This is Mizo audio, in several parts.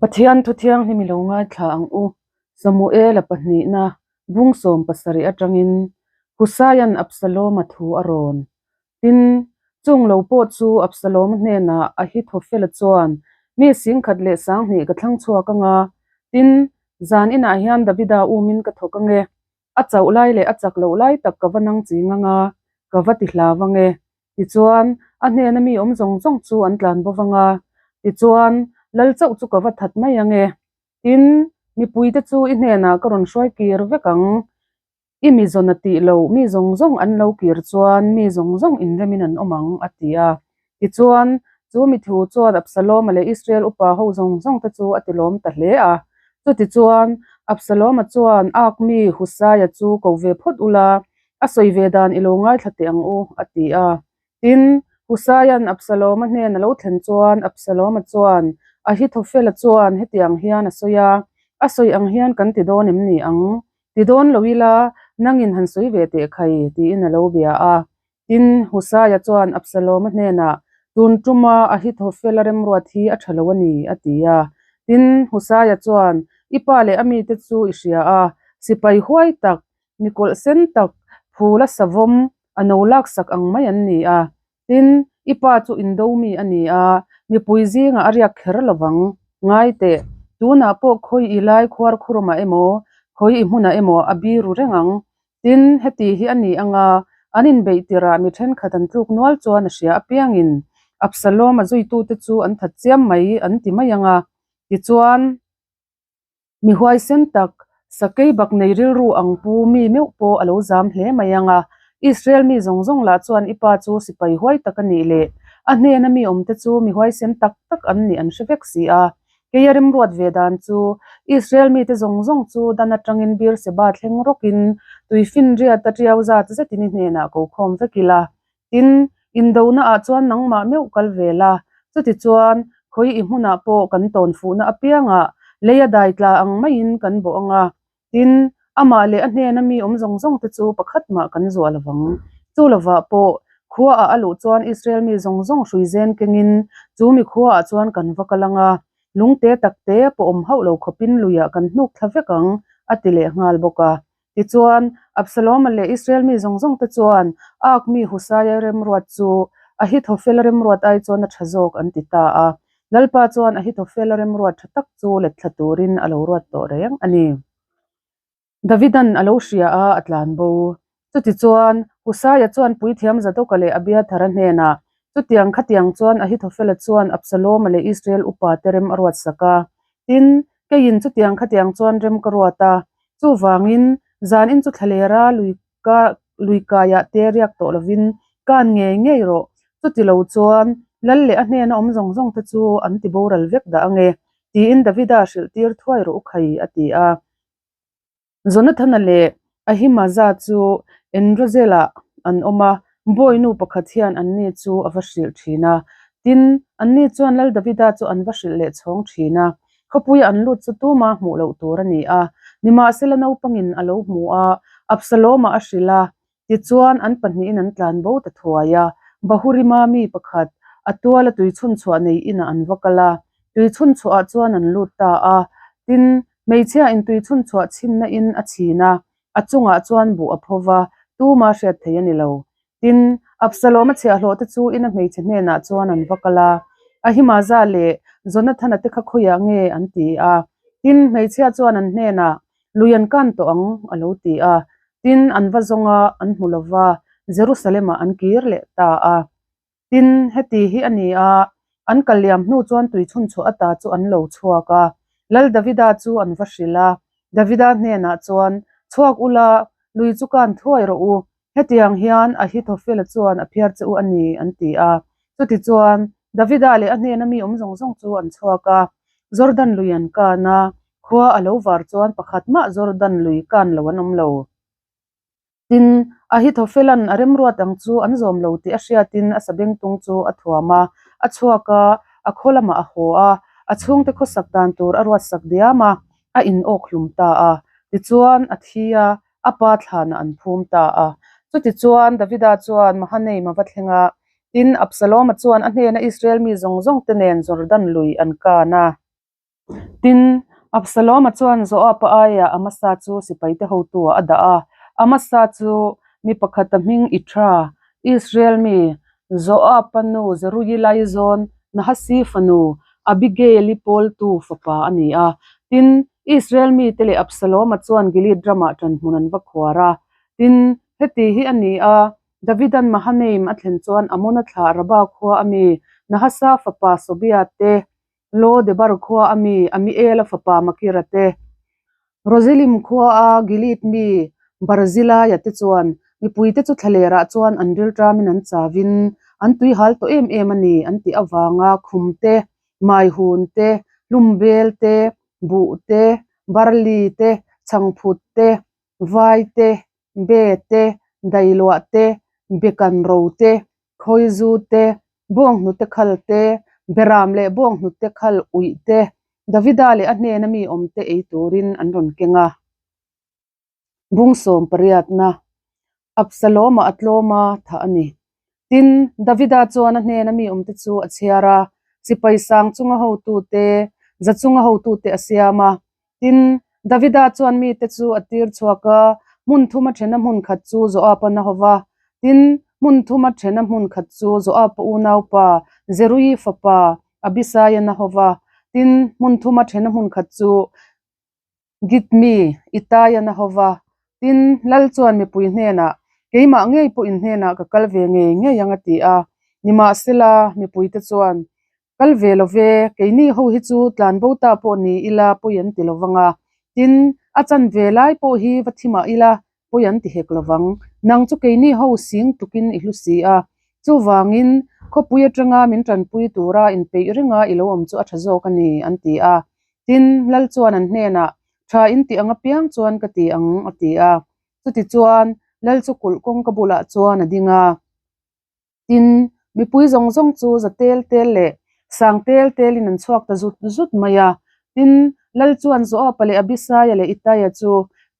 Pathian thu thianghlim i lo ngaithla ang u. Samuela pahnihna bung 17 atangin Husaia'n Absaloma thu a rawn. Tin, chung lo pawh chu Absaloma hnenah Ahithofela chuan, Mi singkhat leh sanghnih ka thlang chhuak anga, tin, zan inah hian Davida umin ka thawk ange. A chauh lai leh a chak loh lai tak ka va nang ching anga, ka va ti hlau ange. Tichuan, a hnena mi awm zawng zawng chu an tlan bo vang a, tichuan, lal chauh chu ka va that mai ang e. Tin, mipuite chu i hnenah ka rawn hruai kir vek ang. I mi zawna tih loh mi zawng zawng an lo kir chuan mi zawng zawng inremin an awm ang, a ti a. Tichuan, chu mi thu chuan Absaloma leh Israel upa ho zawng zawng te chu a tilawm ta hle a. Chutichuan, Absaloma chuan Ak mi Husaia chu ko ve phawt ula, A sawi ve dan i lo ngaithla teh ang u, a ti a. Tin, Husaia'n Absaloma hnen a lo thlen chuan Absaloma chuan, Ahithofela chuan hetiang hian a sawi a, A sawi ang hian kan ti dawn em ni ang? Ti dawn lo ila, nangin han sawi ve teh khai, tiin a lo bia a. Tin, Husaia chuan Absaloma hnenah, Tun tuma Ahithofela remruat hi a tha lo a ni, a ti a. Tin, Husaia chuan, I pa leh a mite chu i hria a, sipai huai tak, Mi kawlh sen tak, phul a savawm, a no laksak ang mai an ni a. Tin, i pa chu indo mi a ni a, mipui zingah a riak kher lo vang. Ngai teh, tunah pawh khawi i lai khuar khurumah emaw, khawi i hmunah emaw a biru reng ang. Tin, heti hi a ni ang a, an inbeih tirah mi thenkhat an tluk nual chuan a hria apiangin Absalom a zuitute chu an that chiam mai an ti mai ang a. Tichuan. Mi huaisen tak, sakei bak nei rilru ang pu mi meuh pawh a lo zam hle mai ang a. Israel mi zawng zawng lah chuan i pa chu sipai huai tak a nih leh a hnena mi awmte chu mi huaisen tak tak an nih an hre vek si a. Kei a remruat ve dan chu Israel mite zawng zawng chu dan atangin Beerseba thleng rawkin tuifinriat a tiau zat zetin i hnenah ko khawm vek ila. Tin, indona ah chuan nangmah meuh kal ve la, chutichuan khawi i hmunah pawh kan tawn fuhna apiangah lei a dai tla ang maiin kan bawh ang a, tin, amah leh a hnena mi awm zawng zawng te chu pakhat mah kan zuah lo vang. Chu lovah pawh khuaah a luh chuan Israel mi zawng zawng hrui zen kengin chu mi khuaah chuan kan va kal ang a, lungte takte pawh awm hauh lo khawpin luiah kan hnuk thla vek ang, a ti leh nghal bawk a. Tichuan, Absaloma leh Israel mi zawng zawng te chuan Ak mi Husaia remruat chu Ahithofela remruat ai chuan a tha zawk an ti ta a. Lalpa chuan Ahithofela remruat tha tak chu let thla turin a lo ruat tawh reng a ni. Davidan a lo hria a, a tlan bo. Chutichuan, Husaia chuan puithiam Zadoka leh Abiathara hnenah, Chutiang khatiang chuan Ahithofela chuan Absaloma leh Israel upa te rem a ruatsak a. Tin, keiin chutiang khatiang chuan rem ka ruat a. Chuvangin, zanin chu thlalera lui ka lui kaiah te riak tawh lovin kan ngei ngei rawh. Chuti lo chuan, lal leh a hnena awm zawng zawng te chu an ti boral vek dah ange, tiin Davida hrilh tir thuai rawh u khai, a ti a. Jonathana leh Ahimaza chu Enrozelah an awm a, bawinu pakhat hian anni chu a va hrilh thin a. Tin, anni chuan Lal Davida chu an va hrilh leh chhawng thin a. Khawpuia an lut chu tuma hmuh loh tur a ni a. Nimahsela naupangin a lo hmu a, Absaloma a hrilh a. Tichuan, an pahnihin an tlan bo ta thuai a. Bahurima mi pakhat, a tuala tui chhunchhuah nei inah an va kal a. Tui chhunchhuahah chuan an lut ta a. Tin, hmeichhiain tui chhunchhuah chhinna in a chhin a, a chungah chuan buh a pho va, tuma hriat thei a ni lo. Tin, Absalom-a chhiahhlawhte chu ina hmeichhe hnenah chuan an va kal a. Ahimaza leh Jonathana te kha khawiah nge an ti a? Tin, hmeichhia chuan an hnenah, Lui an kan tawh ang, a lo ti a. Tin, an va zawng a, an hmu lo va, Jerusalem-ah an kir leh ta a. Tin, heti hi a ni a, an kal liam hnu chuan tui chhunchhuah ata chu an lo chhuak a. Lal Davida chu an va hrilh a, Davida hnenah chuan, Chhuak ula, lui chu kan thuai rawh u, hetiang hian Ahithofela chuan a phiar che u a ni, an ti a. Chutichuan, Davida leh a hnena mi awm zawng zawng chu an chhuak a, Jordan lui an kan a, khua a lo var chuan pakhat mah Jordan lui kan lo an awm lo. Tin, Ahithofela'n a remruat ang chu an zawm lo tih a hriatin a sabengtung chu a thuam a, a chhuak a, a khaw lamah a haw a, a chhungte khawsak dan tur a ruatsak diam a, a inawk hlum ta a. Tichuan, a thi a, a pa thlanah an phum ta a. Chutichuan, Davida chuan Mahanaim a va thleng a, tin, Absaloma chuan a hnena Israel mi zawng zawngte nen Jordan lui an kan a. Tin, Absaloma chuan Joab-a aiah Amasa chu sipaite hotu-ah a dah a. Amasa chu mi pakhata hming Ithra, Israel mi, Joab-a nu Zeruiah laizawn Nahasi fanu Abigail-i pawltu fapa a ni a. Tin, Israel mite leh Absaloma chuan Gilead ramah ṭanhmun an va khuar a. Tin, heti hi a ni a, Davidan Mahanaim a thlen chuan Amona thlah Rabba khua a mi Nahasa fapa Sobia te, Lo Debar khua a mi Amiela fapa Makira te, Rozelim khua a Gilead mi Barzilaia te chuan mipuite chu thlalerah chuan an rilṭamin an chavin an tuihal tawh em em a ni an tih avanga khum te, maihun te, hlumbel te, buh te, barli te, chhangphut te, vai te, be te, dailuah te, bekan ro te, khawizu te, bawnghnute khal te, beram leh bawnghnute khal uih te, Davida leh a hnena mi awm te ei turin an rawn keng a. Bung sawm pariatna, Absaloma a tlawm a, thah a ni. Tin, Davida chuan a hnena mi awmte chu a chhiar a, sipai sang chunga hotute, za chunga hotute a siam a. Tin, Davida chuan mite chu a tir chhuak a, hmun thuma thena hmun khat chu Joab-an a ho va. Tin, hmun thuma thena hmun khat chu Joab-a unaupa Zeruiah fapa Abisai-an a ho va. Tin, hmun thuma thena hmun khat chu Gitmi, Itaian a ho va. Tin, Lal chuan mipui hnenah, Keimah ngei pawh in hnenah ka kal ve ngei ngei ang a ti a. Nimahsela, mipuite chuan, Kal ve lo ve, keini ho hi chu tlanbo ta pawh ni ila pawi an ti lo vang a. Tin, a chan ve lai pawh hi va thi mah ila pawi an ti hek lo vang. Nang chu keini ho sing tukin i hlu si a. Chuvangin, khawpui atanga min tanpui tura inpeih ringa i lo awm chu a tha zawk a ni, an ti a. Tin, Lal chuan an hnenah, Tha in tih ang apiang chuan ka ti ang, a ti a. Chutichuan, Lal chu kulh kawngka bulah chuan a ding a. Tin, mipui zawng zawng chu za tel tel leh sang tel telin an chhuak ta zut zut mai a. Tin, Lal chuan Joab-a leh Abisaia leh Itaia chu,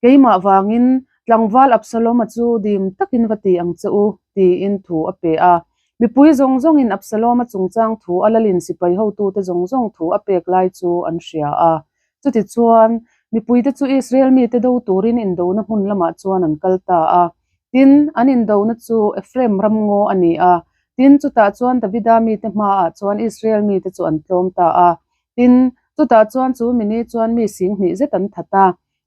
Keimah vangin tlangval Absalom-a chu dim takin va ti ang che u, tiin thu a pe a. Mipui zawng zawngin Absalom-a chungchang thu a lalin sipai hotute zawng zawng thu a pek lai chu an hria a. Chutichuan, mipuite chu Israel mite do turin indona hmun lamah chuan an kal ta a. Tin, an indona chu Ephraim ramngaw a ni a. Tin, chutah chuan Davida mite hmaah chuan Israel mite chu an tlawm ta a. Tin, chutah chuan chu mini chuan mi sing hnih zet an that a.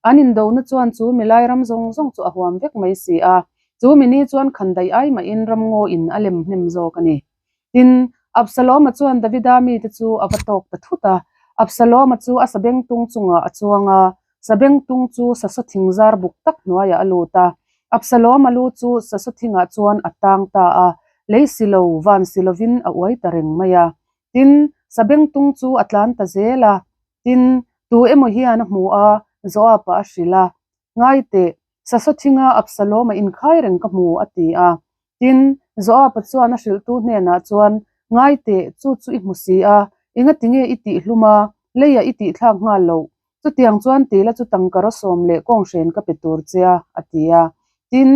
An indona chuan chu milai ram zawng zawng chu a huam vek mai si a. Chu mini chuan khandaih ai mahin ramngaw in a lem hnem zawk a ni. Tin, Absalom-a chuan Davida mite chu a va tawk ta thut a. Absalom-a chu a sabengtung chungah a chuang a, sabengtung chu sasaw thing zar buk tak hnuaiah a lut a. Absalom-a lu chu sasaw thingah chuan a tang ta a, lei si lo, van si lovin a uai ta reng mai a. Tin, sabengtung chu a tlan ta zel a. Tin, tu emaw hian a hmu a, Joab-a a hrilh a, Ngai teh, sasaw thinga Absalom-a inkhai reng ka hmu, a ti a. Tin, Joab-a chuan a hrilhtu hnenah chuan, Ngai teh, chu chu i hmu si a, engati nge i tih hlum a, leiah i tih thlak nghal loh? Chutiang chuan tila chu tangka rawsawm leh kawnghren ka pe tur che a, a ti a. Tin,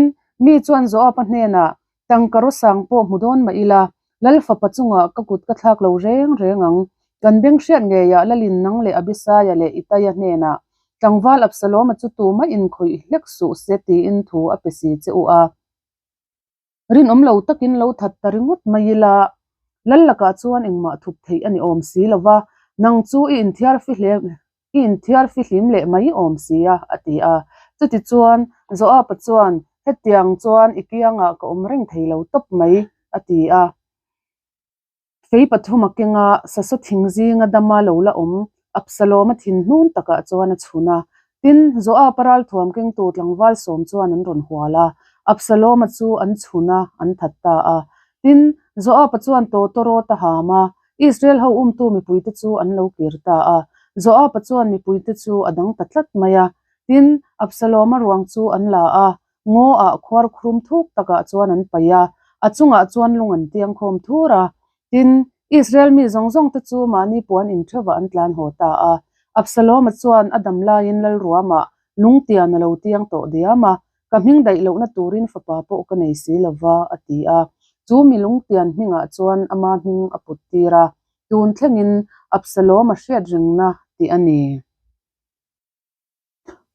mi chuan Joab-a hnenah, Tangka rawsang pawh hmu dawn mah ila, Lal fapa chungah ka kut ka thlak lo reng reng ang. Kan beng hriat ngeiah Lalin nang leh Abisaia leh Itaia hnenah, Tlangval Absalom-a chu tumah inkhawih hlek suh se tiin thu a pe si che u a. Rinawm lo takin lo that ta ringawt mai ila, Lal lakah chuan engmah thup theih a ni awm si lo va, nang chu i inthiar i inthiar fihlim leh mai awm si a, a ti a. Chutichuan, Joab-a chuan, Hetiang chuan i kiangah ka awm reng thei lo tawp mai, a ti a. Fei pathum a kenga sasaw thing zinga dama lo la awm Absalom-a thin hnun takah chuan a chhun a. Tin, Joab-a ralthuam kengtu tlangval sawm chuan an rawn hual a, Absalom-a chu an chhun a, an that ta a. Tin, Joab-a chuan tawtawrawt a ham a, Israel ho umtu mipuite chu an lo kir ta a. Joab-a chuan mipuite chu a dang ta tlat mai a. Tin, Absalom-a ruang chu an la a, Ngaw ah khuar khrum thuk takah chuan an paih a, a chungah chuan lung an tiang khawm thur a. Tin, Israel mi zawng zawng te chu mahni puan intheuhah an tlan haw ta a. Absalom-a chuan a dam laiin Lalruamah lungtian a lo tiang tawh diam a, Ka hming daih lohna turin fapa pawh ka nei si lo va, a ti a. Chu mi lungtian hmingah chuan ama hming a put tir a. Tun thlengin Absalom-a hriat rengna tih. tih a ni.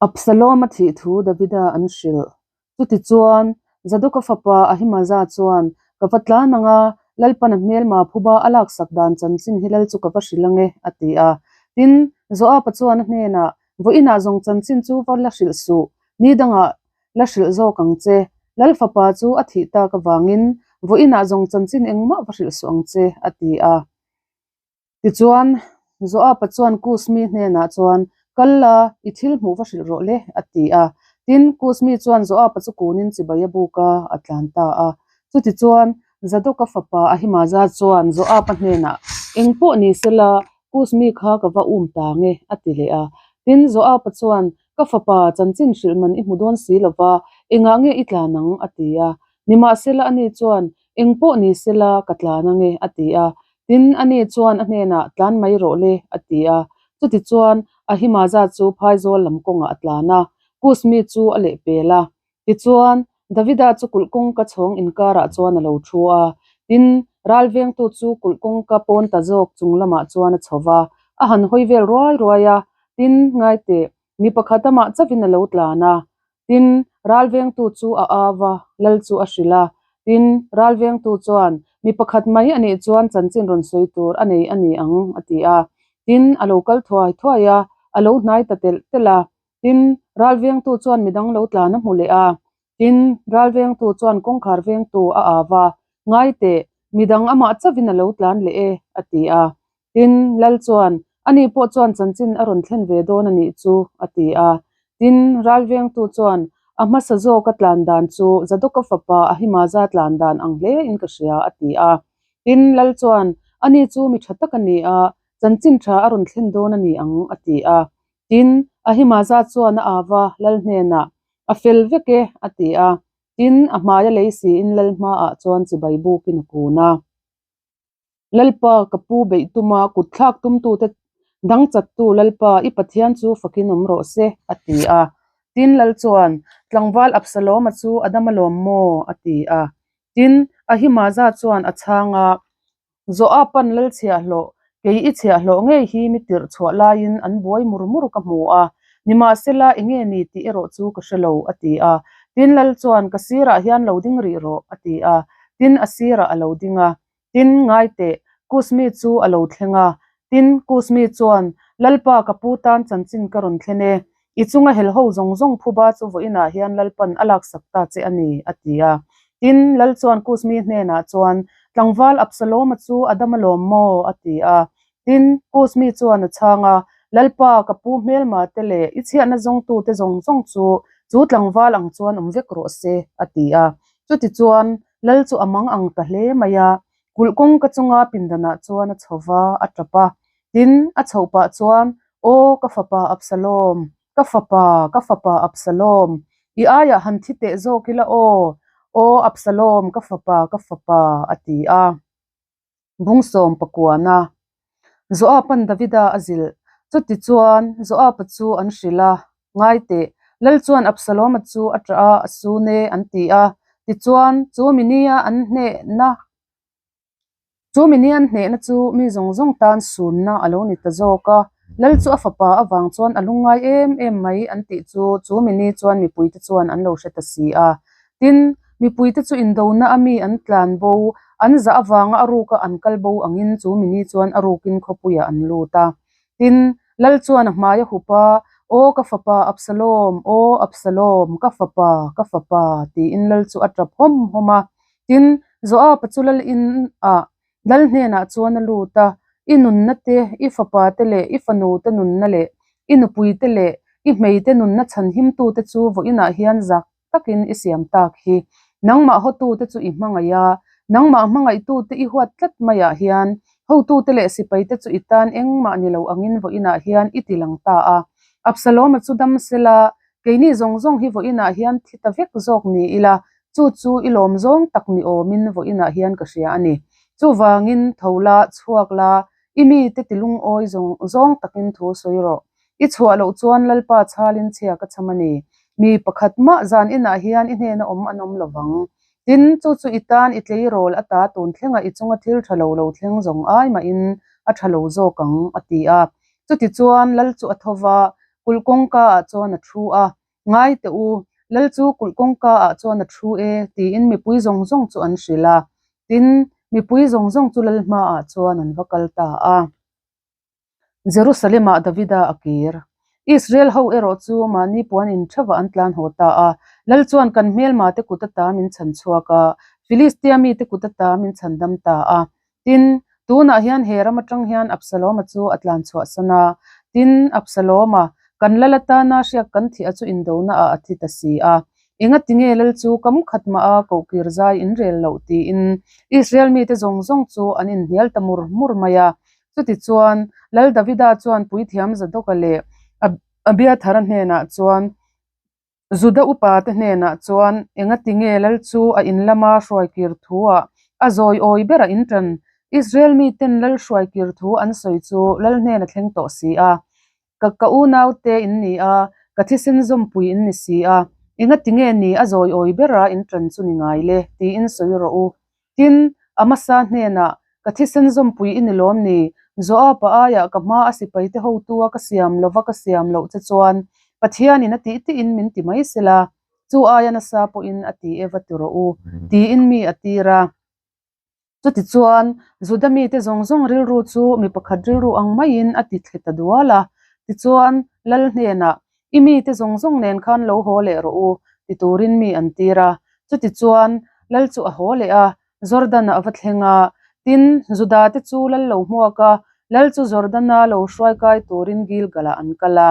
Absalom-a thih thu Davida an hrilh. Chutichuan, Zadoka fapa Ahimaza chuan, Ka va tlan ang a, Lalpan a hmelma phuba a laksak dan chanchin hi lal chu ka va hrilh ang e, a ti a. Tin, Joab-a chuan a hnenah, Vawiinah zawng chanchin chu va la hrilh suh, ni dangah la hrilh zawk ang che. Lal fapa chu a thih tak avangin vawiinah zawng chanchin engmah va hrilh suh ang che, a ti a. Tichuan, Joab-a chuan Kus mi hnenah chuan, Kal la, i thil hmuh va hrilh rawh le, a ti a. Tin, Kus mi chuan Joab-a chu kunin chibai a buk a, a tlan ta a. Chutichuan, Zadoka fapa Ahimaza chuan Joab-a hnenah, Eng pawh ni sela, Kus mi kha ka va um ta nge, a ti leh a. Tin, Joab-a chuan, Ka fapa, chanchin hrilh man i hmu dawn si lo va, engah nge i tlan ang? a ti a. Nimahsela ani chuan, Eng pawh ni sela, ka tlan ang e, a ti a. Tin, ani chuan a hnenah, Tlan mai rawh le, a ti a. Chutichuan, Ahimaza chu phaizawl lam kawngah a tlan a, Kus mi chu a lehpel a. Tichuan, Davida chu kulh kawngka chhawng inkarah chuan a lo thu a. Tin, ral vengtu chu kulh kawngka pawn ta zawk chung lamah chuan a chho va, a han hawi vel ruai ruai a. Tin, ngaiteh, mi pakhat amah chauhin a lo tlan a. Tin, ral vengtu chu a au va, lal chu a hrilh a. Tin, ral vengtu chuan, Mi pakhat mai a nih chuan chanchin rawn sawi tur a nei a ni ang, a ti a. Tin, a lo kal thuai thuai a, a lo hnai ta telh telh a. Tin, ral vengtu chuan midang lo tlan a hmu leh a. Tin, ral vengtu chuan kawngkhar vengtu a au va, Ngai teh, midang amah chauhin a lo tlan leh e, a ti a. Tin, lal chuan, Ani pawh chuan chanchin a rawn thlen ve dawn a nih chu, a ti a. Tin, ral vengtu chuan, A hmasa zawka tlan dan chu Zadoka fapa Ahimaza tlan dan ang hlein ka hria, a ti a. Tin, lal chuan, Ani chu mi tha tak a ni a, chanchin tha a rawn thlen dawn a ni ang, a ti a. Tin, Ahimaza chuan a au va, lal hnenah, A fel vek e, a ti a. Tin, a hmaia lei siin lal hmaah chuan chibai bukin a kun a. Lalpa, ka pu beih tuma kut thlak tumtute dang chattu Lalpa, i Pathian chu fakin awm rawh se, a ti a. Tin, lal chuan, Tlangval Absalom-a chu a dam alawm maw? a ti a. Tin, Ahimaza chuan a chhang a, Joab-a'n lal chhiahhlawh, kei i chhiahhlawh ngei hi mi tirh chhuah laiin an buai mur mur ka hmu a, nimahsela enge ni tih erawh chu ka hre lo, a ti a. Tin, lal chuan, Ka sirah hian lo ding rih rawh, a ti a. Tin, a sirah a lo ding a. Tin, ngai teh, Kusmi chu a lo thleng a. Tin, Kusmi chuan, Lalpa, ka pu tan chanchin ka rawn thlen e. I chunga helho zawng zawng phuba chu vawiinah hian Lalpan a laksak ta che a ni, a ti a. Tin, Lal chuan Kusmi hnenah chuan, Tlangval Absalom-a chu a dam alawm maw? a ti a. Tin, Kusmi chuan a chhang a, Lalpa, ka pu hmelma te leh i chhiatna zawngtute zawng zawng chu chu tlangval ang chuan awm vek rawh se, a ti a. Chutichuan, Lal chu a mang ang ta hle mai a, kulh kawngka chunga pindanah chuan a chho va, a tap a. Tin, a chhoh pah chuan, Aw, ka fapa Absalom! Ka fapa, ka fapa Absalom! I aiah han thi teh zawk ila aw! Aw, Absalom, ka fapa, ka fapa! a ti a. Bungsawm pakuana Joab-a'n Davida a zilh. Chutichuan, Joab-a chu an hrilh a, Ngai teh, lal chuan Absalom-a chu a ṭah a, a sun e, an ti a. Tichuan, chu mi nia an hnehna chu mi nia an hnehna chu mi zawng zawng tan sunna a lo ni ta zawk a. Lal chu a fapa avang chuan a lungngai em em mai an tih chu chu mi ni chuan mipuite chuan an lo hre ta si a. Tin, mipuite chu indona a mi an tlan bo, an zah avanga a ruka an kal bo angin chu mi ni chuan a rukin khawpuiah an lut a. Tin, lal chuan a hmai a hup a, Aw ka fapa Absalom, aw Absalom, ka fapa, ka fapa, tiin lal chu a tap hawm hawm a. Tin, Joab-a chu lal inah Lal hnenah chuan a lut a, I nunna te, i fapa te leh i fanu te nunna leh i nupui te leh i hmei te nunna chhanhimtute chu vawiinah hian zak takin i siam tak hi. Nangmah hawtute chu i hmangaih a, nangmah hmangaihtute i huat tlat maiah hian hotute leh sipaite chu i tan engmah ni lo angin vawiinah hian i ti lang ta a. Absalom-a chu dam sela, keini zawng zawng hi vawiinah hian thi ta vek zawk ni ila, Chu chu i lawm zawng tak ni awmin vawiinah hian ka hria a ni. Chuvangin tho la, chhuak la, i mite ti lungawi zawng zawng takin thu sawi rawh. I chhuah loh chuan Lalpa chhalin chhia ka cham a ni. Mi pakhat mah zan inah hian i hnena awm an awm lo vang. Tin, chu chu i tan i tleirawl ata tun thlenga i chunga thil tha lo lo thleng zawng ai mahin a tha lo zawk ang, a ti a. Chutichuan, lal chu a tho va, kulh kawngkaah chuan a thu a. Ngai teh u, lal chu kulh kawngkaah chuan a thu e, tiin mipui zawng zawng chu an hrilh a. Tin, mipui zawng zawng chu lal hmaah chuan an va kal ta a. Jerusalem-ah Davida a kir. Israel ho erawh chu mahni puan in theuhah an tlan haw ta a. Lal chuan kan hmelma te kut ata min chhan chhuak a, Filistia mite kut ata min chhan dam ta a. Tin, tunah hian he ram atang hian Absalom-a chu a tlan chhuahsan a. Tin, Absalom-a, kan lal atana hriak kan thih a chu indonaah a thi ta si a. Engatinge lal chu kam khat mah a kohkir zai in rel loh tiin Israel mite zawng zawng chu an inhnial ta mur mur mai a. Chutichuan, Lal Davida chuan puithiam Zadoka leh Abiathara hnenah chuan, Juda upate hnenah chuan, Engatinge lal chu a in lama hruaikir thuah a zawi awi ber a intan? Israel miten lal hruaikir thu an sawi chu lal hnen a thleng tawh si a. Ka ka unaute in ni a, ka thisen zawmpui in ni si a, engatinge ni a zawi awi bera in tan chu ni ngai le? tiin sawi rawh u. Tin, Amasa hnenah, Ka thisen zawmpui i ni lawm ni? Joab-a aiah ka hma a sipaite hotu a ka siam lova ka siam loh che chuan Pathianin a tih tihin min ti mai sela, chu aia nasa pawhin a ti e va ti rawh u, tiin mi a tir a. Chutichuan, Juda mite zawng zawng rilru chu mi pakhat rilru ang maiin a ti thle ta dual a. Tichuan, Lal hnenah, I mite zawng zawng nen khan lo haw leh rawh u, ti turin mi an tir a. Chutichuan, Lal chu a haw leh a, Jordan-ah a va thleng a. Tin, Juda-te chu Lal lo hmuak a, Lal chu Jordan-a lo hruai kai turin Gilgal-ah an kal a.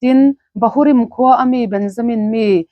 Tin, Bahurim khua a mi Benjamin mi,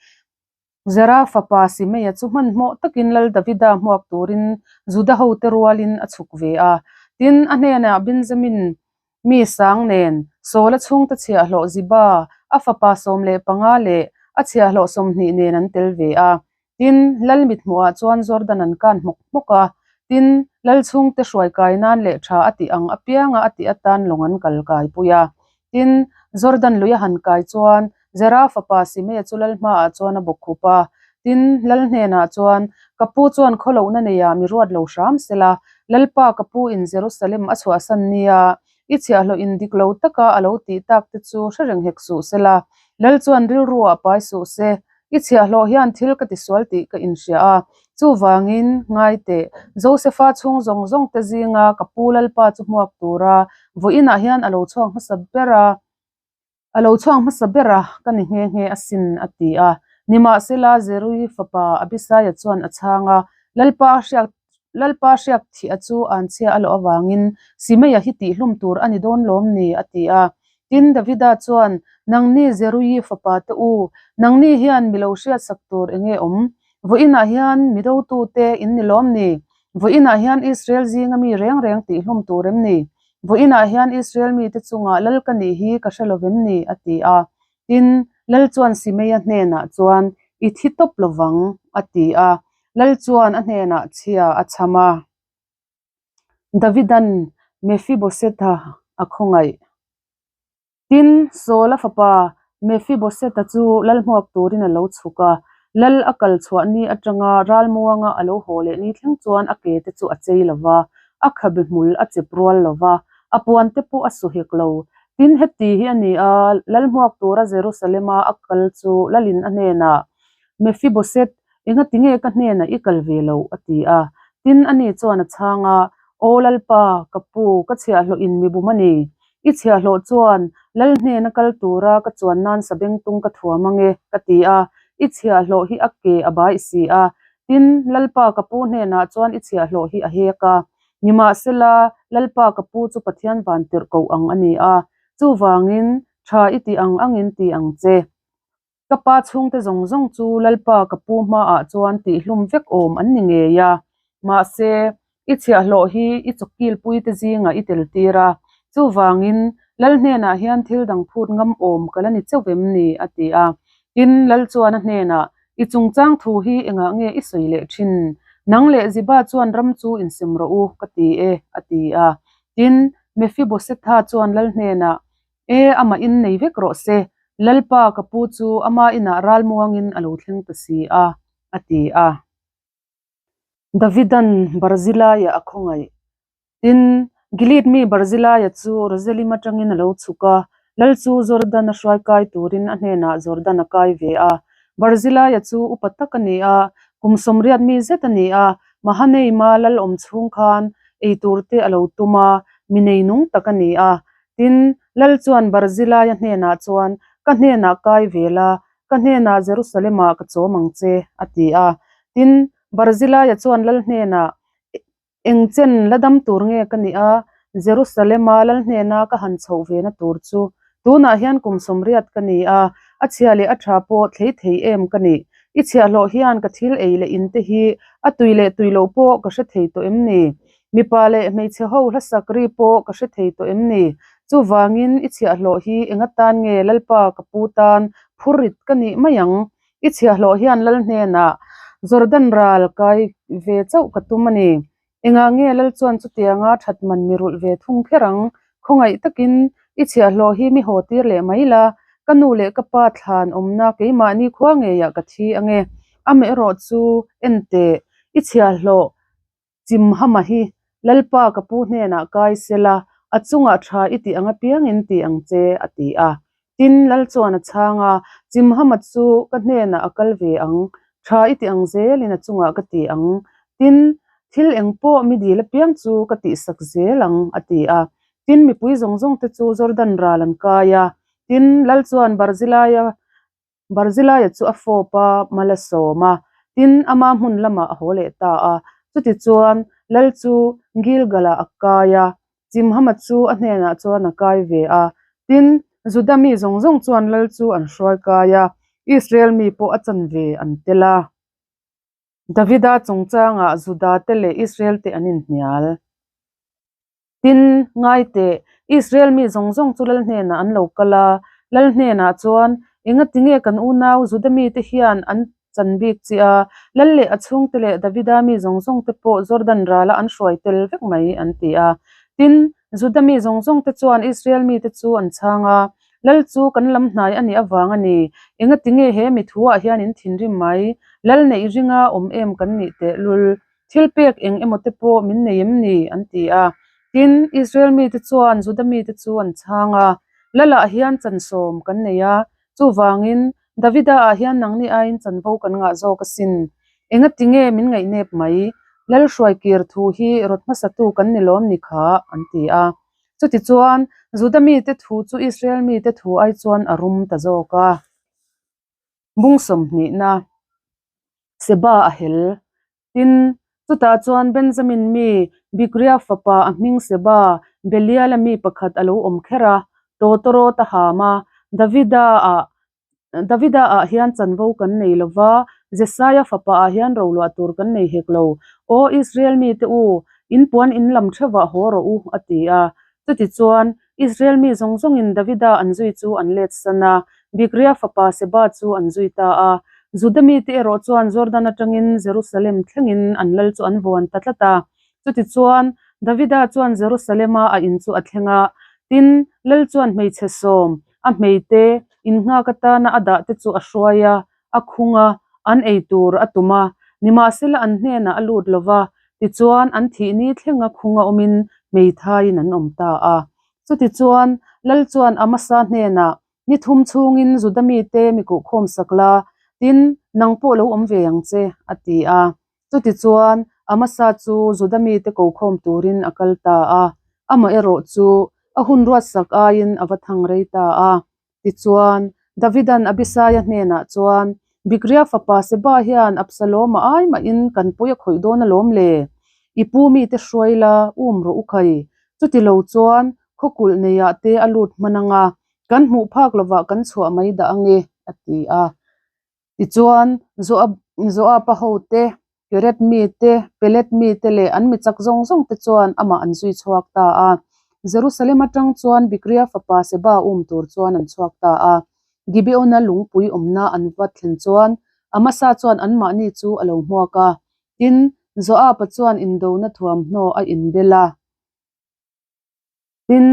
Zera fapa Simeia chu hmanhmawh takin Lal Davida hmuak turin Juda hote rualin a chhuk ve a. Tin, a hnenah Benjamin mi sang nen Saula chhungte chhiahhlawh Ziba, a fapa 15 leh a chhiahhlawh 20 nen an tel ve a. Tin, Lal mithmuhah chuan Jordan an kan hmawk hmawk a. Tin, Lal chhungte hruai kai nan leh tha a tih ang apianga a tih atan lawng an kal kaipui a. Tin, Jordan lui a han kai chuan Zera fapa Simea chu lal hmaah chuan a bawk khup a. Tin, lal hnenah chuan, Ka pu chuan khawlohna neiah mi ruat lo hram sela, Lalpa ka pu in Jerusalem a chhuahsan nia, i chhiahhlawh in dik lo taka a lo tih tak te chu hre reng hek suh sela, lal chuan rilruah pai suh se, I chhiahhlawh hian thil ka tisual tih ka inhria a, chuvangin, ngai teh, Josefa chhung zawng zawng te zinga ka pu Lalpa chu hmuak tura vawiinah hian a lo chhuak hmasa ber a, a lo chhuak hmasa ber a, ka ni nghe nghe asin, a ti a. Nimahsela, Zeruihi fapa Abisaia chuan a chhang a, Lalpa hriak Lalpa hriak thih a chu anchhia a lawh avangin Simeia hi tihhlum tur a ni dawn lawm ni? a ti a. Tin, Davida chuan, Nangni Zeruii fapa te u, nangni hian mi lo hriatsak tur eng nge awm? Vawiinah hian mi dotute in ni lawm ni? Vawiinah hian Israel zinga mi reng reng tihhlum tur em ni? Vawiinah hian Israel mite chungah lal ka nih hi ka hre lo vem ni? a ti a. Tin, Lal chuan Simeia hnenah chuan, I thi tawp lo vang, a ti a. Lal chuan a hnenah chhia a chham a. Davidan Mephibosetha a khawngaih. Tin, Saula fapa Mephibosetha chu lal hmuak turin a lo chhuk a. Lal a kal chhuah ni atanga ralmuanga a lo haw leh ni thleng chuan a ke te chu a chei lo va, a khabe hmul a chep rual lo va, a puan te pawh a su hek lo. Tin, heti hi a ni a, lal hmuak tura Jerusalema a kal chu lalin a hnenah, Mephiboset, engatinge ka hnenah i kal ve loh? a ti a. Tin, ani chuan a chhang a, Aw Lalpa, ka pu, ka chhiahhlawh in mi bum a ni. I chhiahhlawh chuan lal hnena kal tura ka chuan nan sabengtung ka thuam ange, ka ti a. I chhiahhlawh hi a ke a baih si a. Tin, Lalpa ka pu hnenah chuan i chhiahhlawh hi a hek a. Nimahsela, Lalpa ka pu chu Pathian van tirh koh ang a ni a, chuvangin tha i tih ang angin ti ang che. Ka pa chhungte zawng zawng chu Lalpa ka pu hmaah chuan tihhlum vek awm an ni ngei a, mahse, i chhiahhlawh hi i chawkilpuite zingah i tel tir a, chuvangin Lal hnenah hian thil dang phut ngam awm ka la ni chauh em ni? a ti a. Tin, Lal chuan a hnenah, I chungchang thu hi engah nge i sawi leh thin? Nang leh Ziba chuan ram chu insem rawh u, ka ti e, a ti a. Tin, Mephibosetha chuan Lal hnenah, E, amah in nei vek rawh se, Lalpa ka pu chu ama inah ralmuangin a lo thleng ta si a, a ti a. Davidan Barzilaiah a khawngaih. Tin, Gilead mi Barzilaia chu Rogelim atangin a lo chhuk a, lal chu Jordan a hruai kai turin a hnenah Jordan a kai ve a. Barzilaia chu upa tak a ni a, kum 80 mi zet a ni a, Mahanaima lal awm chhung khan ei tur te a lo tum a, mi nei nung tak a ni a. Tin, lal chuan Barzilaia hnenah chuan, Ka hnenah kai ve la, ka hnenah Jerusalem-ah ka chawm ang che, a ti a. Tin, Barzilaia chuan lal hnenah, Eng chen la dam tur nge ka nih a, Jerusalem-a lal hnena ka han chhoh ve na tur chu? Tunah hian kum 80 ka ni a, a chhia leh a tha pawh thlei thei em ka nih? I chhiahhlawh hian ka thil ei leh in te hi a tui leh tui loh pawh ka hre thei tawh em ni? Mipa leh hmeichhe ho hlasak ri pawh ka hre thei tawh em ni? Chuvangin i chhiahhlawh hi eng atan nge Lalpa ka pu tan phurrit ka nih mai ang? I chhiahhlawh hian lal hnenah Jordan ral kai ve chauh ka tum a ni. Engah nge lal chuan chutianga that man mi rulh ve thung kher ang? Khawngaih takin i chhiahhlawh hi mi haw tir leh mai la, ka nu leh ka pa thlan awmna keimahni khua ngeiah ka thi ange. Amaherawh chu en teh, i chhiahhlawh Chimhama hi Lalpa ka pu hnenah kai sela, a chungah tha i tih ang apiangin ti ang che, a ti a. Tin, Lal chuan a chhang a, Chimhama chu ka hnenah a kal ve ang, tha i tih ang zelin a chungah ka ti ang. Tin, thil eng pawh mi dil apiang chu ka tihsak zel ang, a ti a. Tin, mipui zawng zawng te chu Jordan ral an kai a. Tin, Lal chuan Barzilaia Barzilaia chu a fawp a, mal a sawm a, tin, ama hmun lamah a haw leh ta a. Chutichuan, lal chu Gilgal-ah a kai a, Chimhama chu a hnenah chuan a kai ve a. Tin, Juda mi zawng zawng chuan lal chu an hruai kai a, Israel mi pawh a chanve an tel a. Davida chungchangah Juda-te leh Israel-te an inhnial. Tin, ngai teh, Israel mi zawng zawng chu lal hnenah an lo kal a, lal hnenah chuan, Engati nge kan unau Juda mite hian an chan bik chi a, lal leh a chhungte leh Davida mi zawng zawngte pawh Jordan rala an hruai tel vek mai, an ti a. Tin, Juda mi zawng zawngte chuan Israel mite chu an chhang a, Lal chu kan lam hnai a nih avang a ni. Engati nge he mi thuah hian in thinrim mai? Lal neih ringa awm em kan nih tehlul? Thil pek eng emaw te pawh min nei em ni? an ti a. Tin, Israel mite chuan Juda mite chu an chhang a, Lalah hian chansawm kan nei a, chuvangin Davida-ah hian nangni aiin chanvo kan ngah zawk asin. Engati nge min ngaihnep mai? Lal hruaikir thu hi rawt hmasatu kan ni lawm ni kha? an ti a. Chutichuan, Juda mite thu chu Israel mite thu ai chuan a rum ta zawk a. Bung sawmhnihna, Seba a hel. Tin, chutah chuan Benjamin mi Bikria fapa a hming Seba, Beliala mi pakhat a lo awm kher a, tawtawrawt a ham a, Davida-ah Davida-ah hian chanvo kan nei lo va, Jesaia fapa-ah hian roluah tur kan nei hek lo. Aw Israel mite u, in puan in lam theuhah haw rawh u, a ti a. Chutichuan, Israel mi zawng zawngin Davida an zui chu an let san a, Bikria fapa Seba chu an zui ta a. Juda mite erawh chuan Jordan atangin Jerusalem thlengin an lal chu an vuan ta tlat a. Chutichuan, Davida chuan Jerusalema a in chu a thleng a, tin, lal chuan hmeichhe sawm, a hmeite, innghak atana a dah te chu a hruai a, a khung a, an ei tur a tum a, nimahsela an hnenah a lut lo va, tichuan an thih ni thlenga khunga awmin hmeithaiin an awm ta a. Chutichuan, Lal chuan Amasa hnenah, Ni thum chhungin Juda mite mi kuhkhawm sak la, tin, nang pawh lo awm ve ang che, a ti a. Chutichuan, Amasa chu Juda mite kokhawm turin a kal ta a, amaherawh chu a hun ruatsak aiin a va thang rei ta a. Tichuan, Davida'n Abisaia hnenah chuan, Bikria fapa Seba hian Absaloma ai mahin kan pawi a khawih dawn alawm le? I pu mite hruai la, um rawh u khai. Chuti lo chuan khawkulh neiah te a lut hman ang a, kan hmuh phak lovah kan chhuah mai dah ange, a ti a. Tichuan, Joab Joab-a hote, Keret mite, Pelet mite leh an mi chak zawng zawng te chuan amah an zui chhuak ta a. Jerusalem atang chuan Bikria fapa Seba um tur chuan an chhuak ta a. Gibeona lungpui awmna an va thlen chuan Amasa chuan anmahni chu a lo hmuak a. Tin, Joab-a chuan indona thuamhnaw a inbel a. Tin,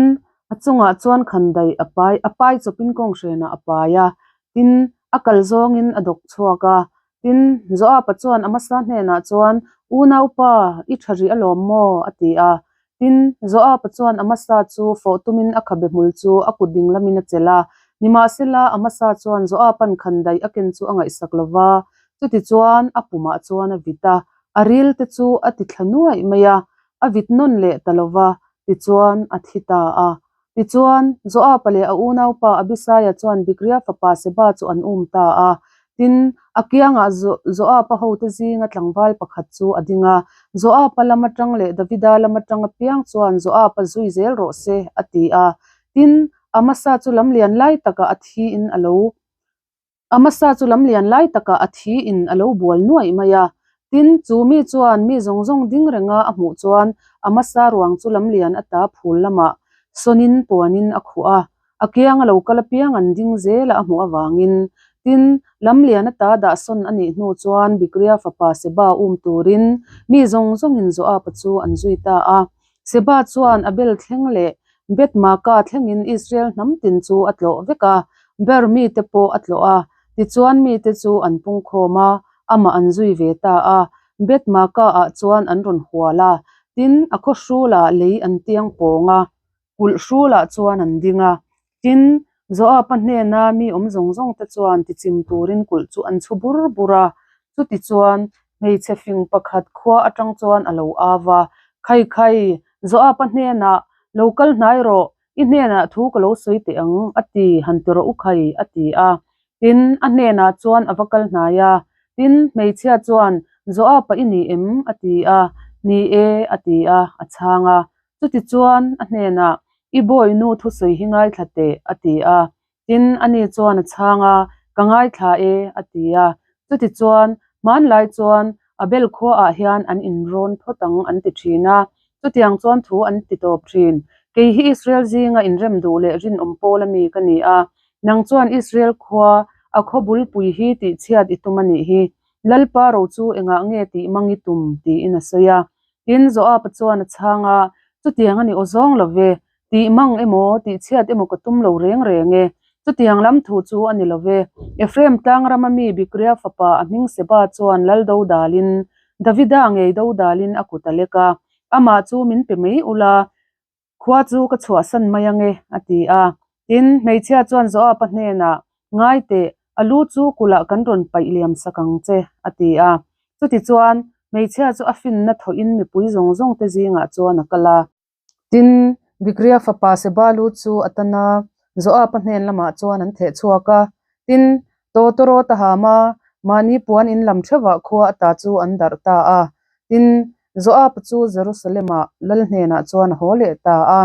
a chungah chuan khandaih a pai, a pai chawpin kawnghren-ah a pai a, tin, a kal zawngin a dawk chhuak a. Tin, Joab-a chuan Amasa hnenah chuan, Unaupa, i tha rih alawm maw? a ti a. Tin, Joab-a chuan Amasa chu fawh tumin a khabe hmul chu a kut ding lamin a chelh a. Nimahsela, Amasa chuan Joab-a'n khandaih a ken chu a ngaihsak lo va, chutichuan a pumah chuan a vit a, a ril te chu a ti thla nuaih mai a, a vit nawn leh ta lo va, tichuan a thi ta a. Tichuan, Joab-a leh a unaupa Abisaia chuan Bikria fapa Seba chu an um ta a. Tin, a kiangah Joab-a hote zinga tlangval pakhat chu a ding a, Joab-a lam atang leh Davida lam atang apiang chuan Joab-a zui zel rawh se, a ti a. Tin, Amasa chu lamlian lai takah a thiin a lo Amasa chu lamlian lai takah a thi in a lo bual nuaih mai a. Tin, chu mi chuan mi zawng zawng ding renga a hmuh chuan Amasa ruang chu lamlian ata phul lamah sawnin puanin a khuh a. A kianga lo kal apiang an ding zela a hmuh avangin. Tin, lamlian ata dah sawn a nih hnu chuan Bikria fapa Seba um turin mi zawng zawngin Joab-a chu an zui ta a. Seba chuan Abel thleng leh Beth-maaka thlengin Israel hnam tin chu a tlawh vek a, Ber mite pawh a tlawh a. Tichuan mite chu an pungkhawm a, amah an zui ve ta a. Beth-maaka-ah chuan an rawn hual a, tin, a khaw hrulah lei an tiang pawng a, kulh hrulah chuan an ding a. Tin, Joab-a hnena mi awm zawng zawng te chuan tichim turin kulh chu an chhu bur bur a. Chutichuan, hmeichhe fing pakhat khua atang chuan a lo au a, Khai khai, Joab-a hnenah, Lo kal hnai rawh, i hnenah thu ka lo sawi teh ang, a ti, han ti rawh u khai, a ti a. Tin, a hnenah chuan a va kal hnai a. Tin, hmeichhia chuan, Joab-a i ni em? a ti a. Ni e, a ti a, a chhang a. Chutichuan, a hnenah, I bawinu thusawi hi ngaithla teh, a ti a. Tin, ani chuan a chhang a, Ka ngaithla e, a ti a. Chutichuan, hmanlai chuan Abel khuaah hian an inrawn phawt ang an ti thin a. Chutiang chuan thu an ti tawp thin. Kei hi Israel zinga inrem duh leh rinawm pawl a mi ka ni a. Nang chuan Israel khua, a khaw bulpui hi tihchhiat i tum a nih hi. Lalpa ro chu engah nge tih mang i tum? tiin a sawi a. Tin, Joab-a chuan a chhang a, Chutiang a ni aw zawng lo ve, tih mang emaw, tih chhiat emaw ka tum lo reng reng e. Chutiang lam thu chu a ni lo ve. Ephraim tlang rama mi Bikria fapa a hming Seba chuan lal do dalin, Davida ngei do dalin a kut a lek a, Amah chu min pe mai ula, Khua chu ka chhuahsan mai ange, a ti a. Tin, hmeichhia chuan Joab-a hnenah, Ngai teh, a lu chu kulhah kan rawn paih liam sak ang che, a ti a. Chutichuan, hmeichhia chu a finna thawhin mipui zawng zawngte zingah chuan a kal a. Tin, Bikria fapa Seba lu chu a tan a, Joab-a hnen lamah chuan an theh chhuak a. Tin, Tawtawrawt a ham a, mahni puan in lam theuhah khua ata chu an darh ta a. Tin, Joab chu Jerusalem-ah lal hnenah chuan a haw leh ta a.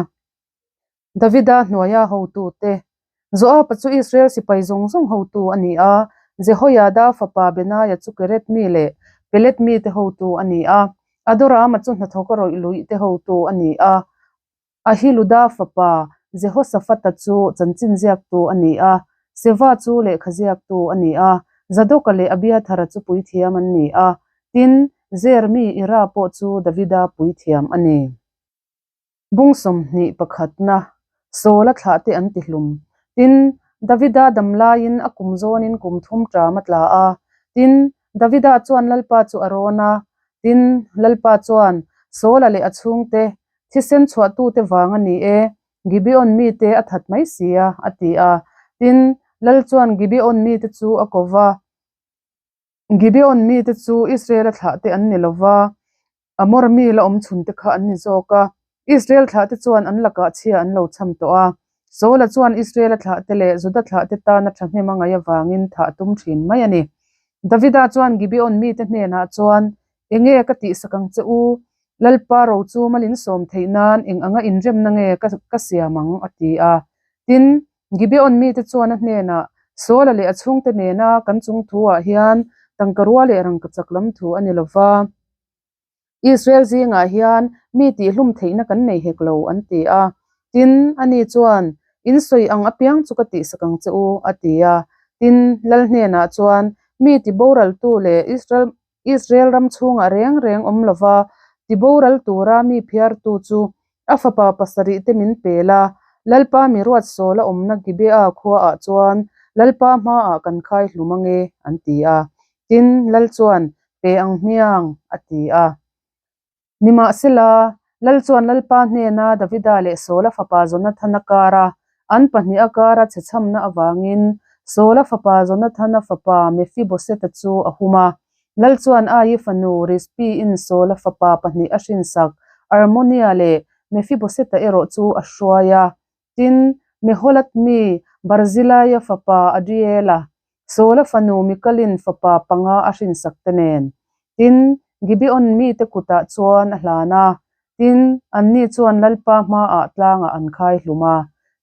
Davida hnuaia hotute. Joab-a chu Israel sipai zawng zawng hotu a ni a, Jehoiada fapa Benaia chu Keret mi leh Pelet mite hotu a ni a, Adorama chu hnathawka rawih luihte hotu a ni a. Ahiluda fapa Jehoshaphat-a chu chanchin ziaktu a ni a, Seva chu lehkha ziaktu a ni a, Zadoka leh Abiathara chu puithiam an ni a, tin, Zer mi Ira pawh chu Davida puithiam a ni. Bung 21 pakhatna, Saula thlahte an ti hlum. Tin, Davida dam laiin a kum zawnin kum thum ṭam a tla a. Tin, Davida chuan Lalpa chu a rawn a. Tin, Lalpa chuan Saula leh a chhungte Thisen chhuahtute vang a ni e, Gibeon mite a that mai si a, a ti a. Tin, Lal chuan Gibeon mite chu a ko va. Gibeon mite chu Israela thlahte an ni lo va, Amor mi la awm chhunte kha an ni zawk a. Israel thlahte chuan an lakah chhia an lo cham tawh a. Saula chuan Israela thlahte leh Juda thlahte tana thahnem a ngaih avangin thah a tum thin mai a ni. Davida chuan Gibeon mite hnenah chuan, Enge ka tihsak ang che u? Lalpa ro chu malin sawm theih nan eng anga inremna nge ka siam ang? a ti a. Tin, Gibeon mite chuan a hnenah, Saula leh a chhungte nena kan chung thuah hian tangka rua leh rangkachak lam thu a ni lo va. Israel zingah hian mi tihhlum theihna kan nei hek lo, an ti a. Tin, ani chuan, In sawi ang apiang chu ka tihsak ang che u, a ti a. Tin, lal hnenah chuan, Mi tiboraltu leh Israel Israel ram chhungah reng reng awm lova tiboral tura mi phiartu chu a fapa pasarih te min pel a, Lalpa mi ruat sawl a awmna Gibeah khuaah chuan Lalpa hmaah kan khai hlum ange, an ti a. Tin, Lal chuan, Pe ang hmiang, a ti a. Nimahsela, Lal chuan Lalpa hnena Davida leh Saula fapa Jonathana kara an pahniha kara chhechhamna avangin Saula fapa Jonathana fapa Mefiboseta chu a hum a. Lal chuan Ai fanu Rizpi-in Saula fapa pahnih a hrinsak Armonia leh Mefiboseta erawh chu a hruai a. Tin, Meholat mi Barzilaia fapa Adriela, Saula fanu Mikalin fapa panga a hrinsak te nen. Tin, Gibeon mite kutah chuan a hlan a, tin, anni chuan Lalpa hmaah tlangah an khai hlum a.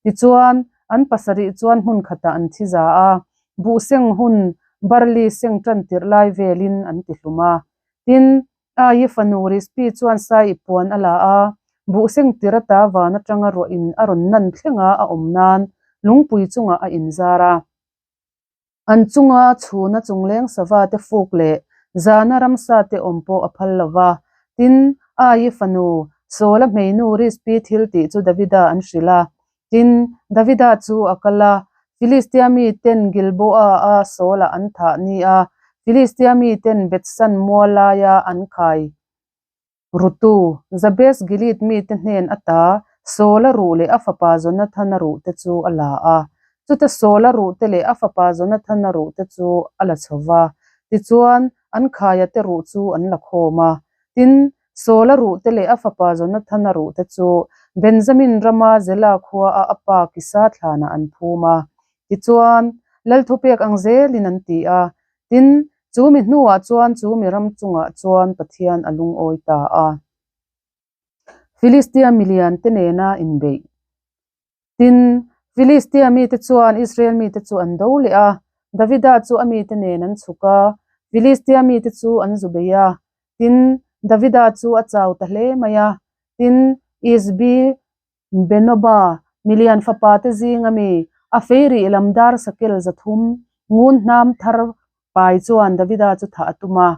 Tichuan, an pasarih chuan hmun khatah an thi za a, buh seng hun barli seng tan tirh lai velin an ti hlum a. Tin, Ai fanu Rizpi chuan sai i puan a la a, buh seng tir ata van atanga ruah in a rawn nan thlenga a awm nan lungpui chungah a inzar a. An chunga chhuna chungleng sava te fuk leh zana ramsa te awm pawh a phal lo va. Tin, Ai fanu Saula hmeinu Rizpi thil tih chu Davida an hrilh a. Tin, Davida chu a kal a, Filistia miten Gilboa-a Saula an thah ni a, Filistia miten Bethsan mual laia an khai Rutu, Jabes Gilead mite hnen ata Saula ruh leh a fapa Jonathana ruh te chu a la a. Chuta Saula ruh te leh a fapa Jonathana ruh te chu a la chho va. Tichuan, an khaia te ruh chu an la khawm a. Tin, Saula ruh te leh a fapa Jonathana ruh te chu Benjamin rama Zela khuaa a pa Kisa thlanah an phum a. Tichuan, Lal thupek ang zelin an ti a. Tin, chu mi hnuah chuan chu mi ram chungah chuan Pathian a lungawi ta a. Filistia milian te nena inbeih. Tin, Filistia mite chuan Israel mite chu an do leh a, Davida chu a mite nen an chhuk a, Filistia mite chu an zu bei a. Tin, Davida chu a chau ta hle mai a. Tin, Isbi Benoba, milian fapa te zinga mi, a fei rih lam dar sakel 300 ngun hnam thar pai chuan Davida chu thah a tum a.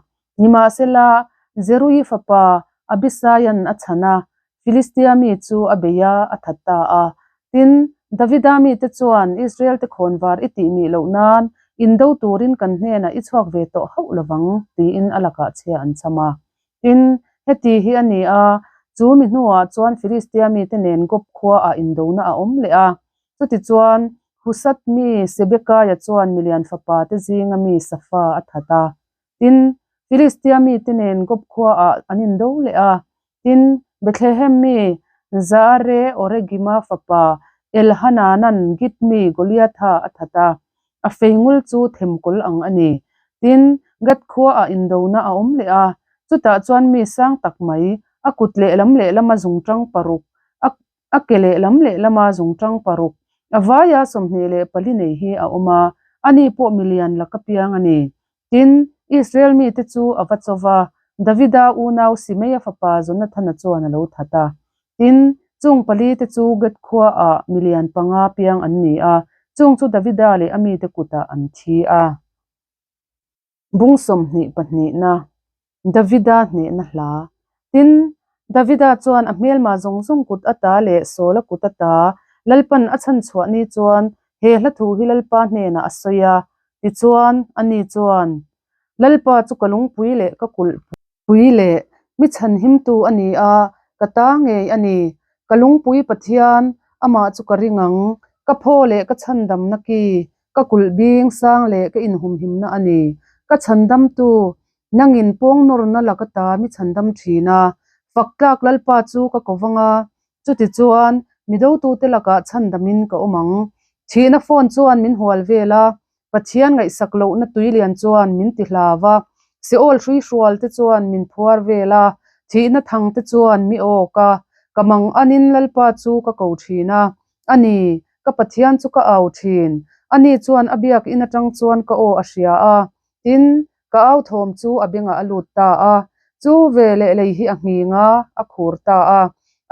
Nimahsela, Zeruii fapa Abisaia'n a chhan a, Filistia mi chu a bei a, a that ta a. Tin, Davida mite chuan, Israel-te khawnvar i tih mih loh nan indo turin kan hnenah i chhuak ve tawh hauh lovang, tiin a lakah chhia an cham a. Tin, heti hi a ni a, chu mi hnuah chuan Filistia mite nen Gob khuaah indona a awm leh a. Chutichuan, Husat mi Sebekaia chuan milian fapa te zinga mi Safa a that a. Tin, Filistia mite nen Gob khuaah an indo leh a. Tin, Bethlehem mi Zaare-Oregima fapa Elhananan Git mi Goliatha a that a. A feingul chu themkawl ang a ni. Tin, Gath khuaah indona a awm leh a, chutah chuan mi sang tak mai, a kut lehlam lehlama zungṭang paruk, a a ke lehlam lehlama zungṭang paruk, a vaia 24 nei hi a awm a, ani pawh milian laka piang a ni. Tin, Israel mite chu a va cho va, Davida unau Simeia fapa Jonathana chuan a lo that a. Tin, chung pali te chu Gath khuaah milian panga piang an ni a, chung chu Davida leh a mite kutah an thi a. Bung 22na, Davida hnehna hla. Tin, Davida chuan a hmelma zawng zawng kut ata leh Saula kut ata Lalpan a chhan chhuah ni chuan he hla thu hi Lalpa hnenah a sawi a, tichuan ani chuan, Lalpa chu ka lungpui leh ka kulh pui leh mi chhanhimtu a ni a, ka ta ngei a ni. Ka lungpui Pathian, amah chu ka ring ang, ka phaw leh ka chhandamna ki, ka kulh bing sang leh ka inhumhimna a ni. Ka chhandamtu, nangin pawng nawrna laka ta mi chhandam thin a, fak tlak Lalpa chu ka ko vang a, Chutichuan, mi dotute lakah chhandamin ka awm ang. Thihna phone chuan min hual vel a, Pathian ngaihsak lohna tuilian chuan min ti hlau a, Seol hruihrual te chuan min phuar vel a, thihna thang te chuan mi awk a, ka mang anin Lalpa chu ka ko thin a, a ni, ka Pathian chu ka au thin. Ani chuan a biakinn atang chuan ka aw a hria a, tin, Ka au thawm chu a bengah a lut ta a, chu ve leh lei hi a nghing a, a khur ta a.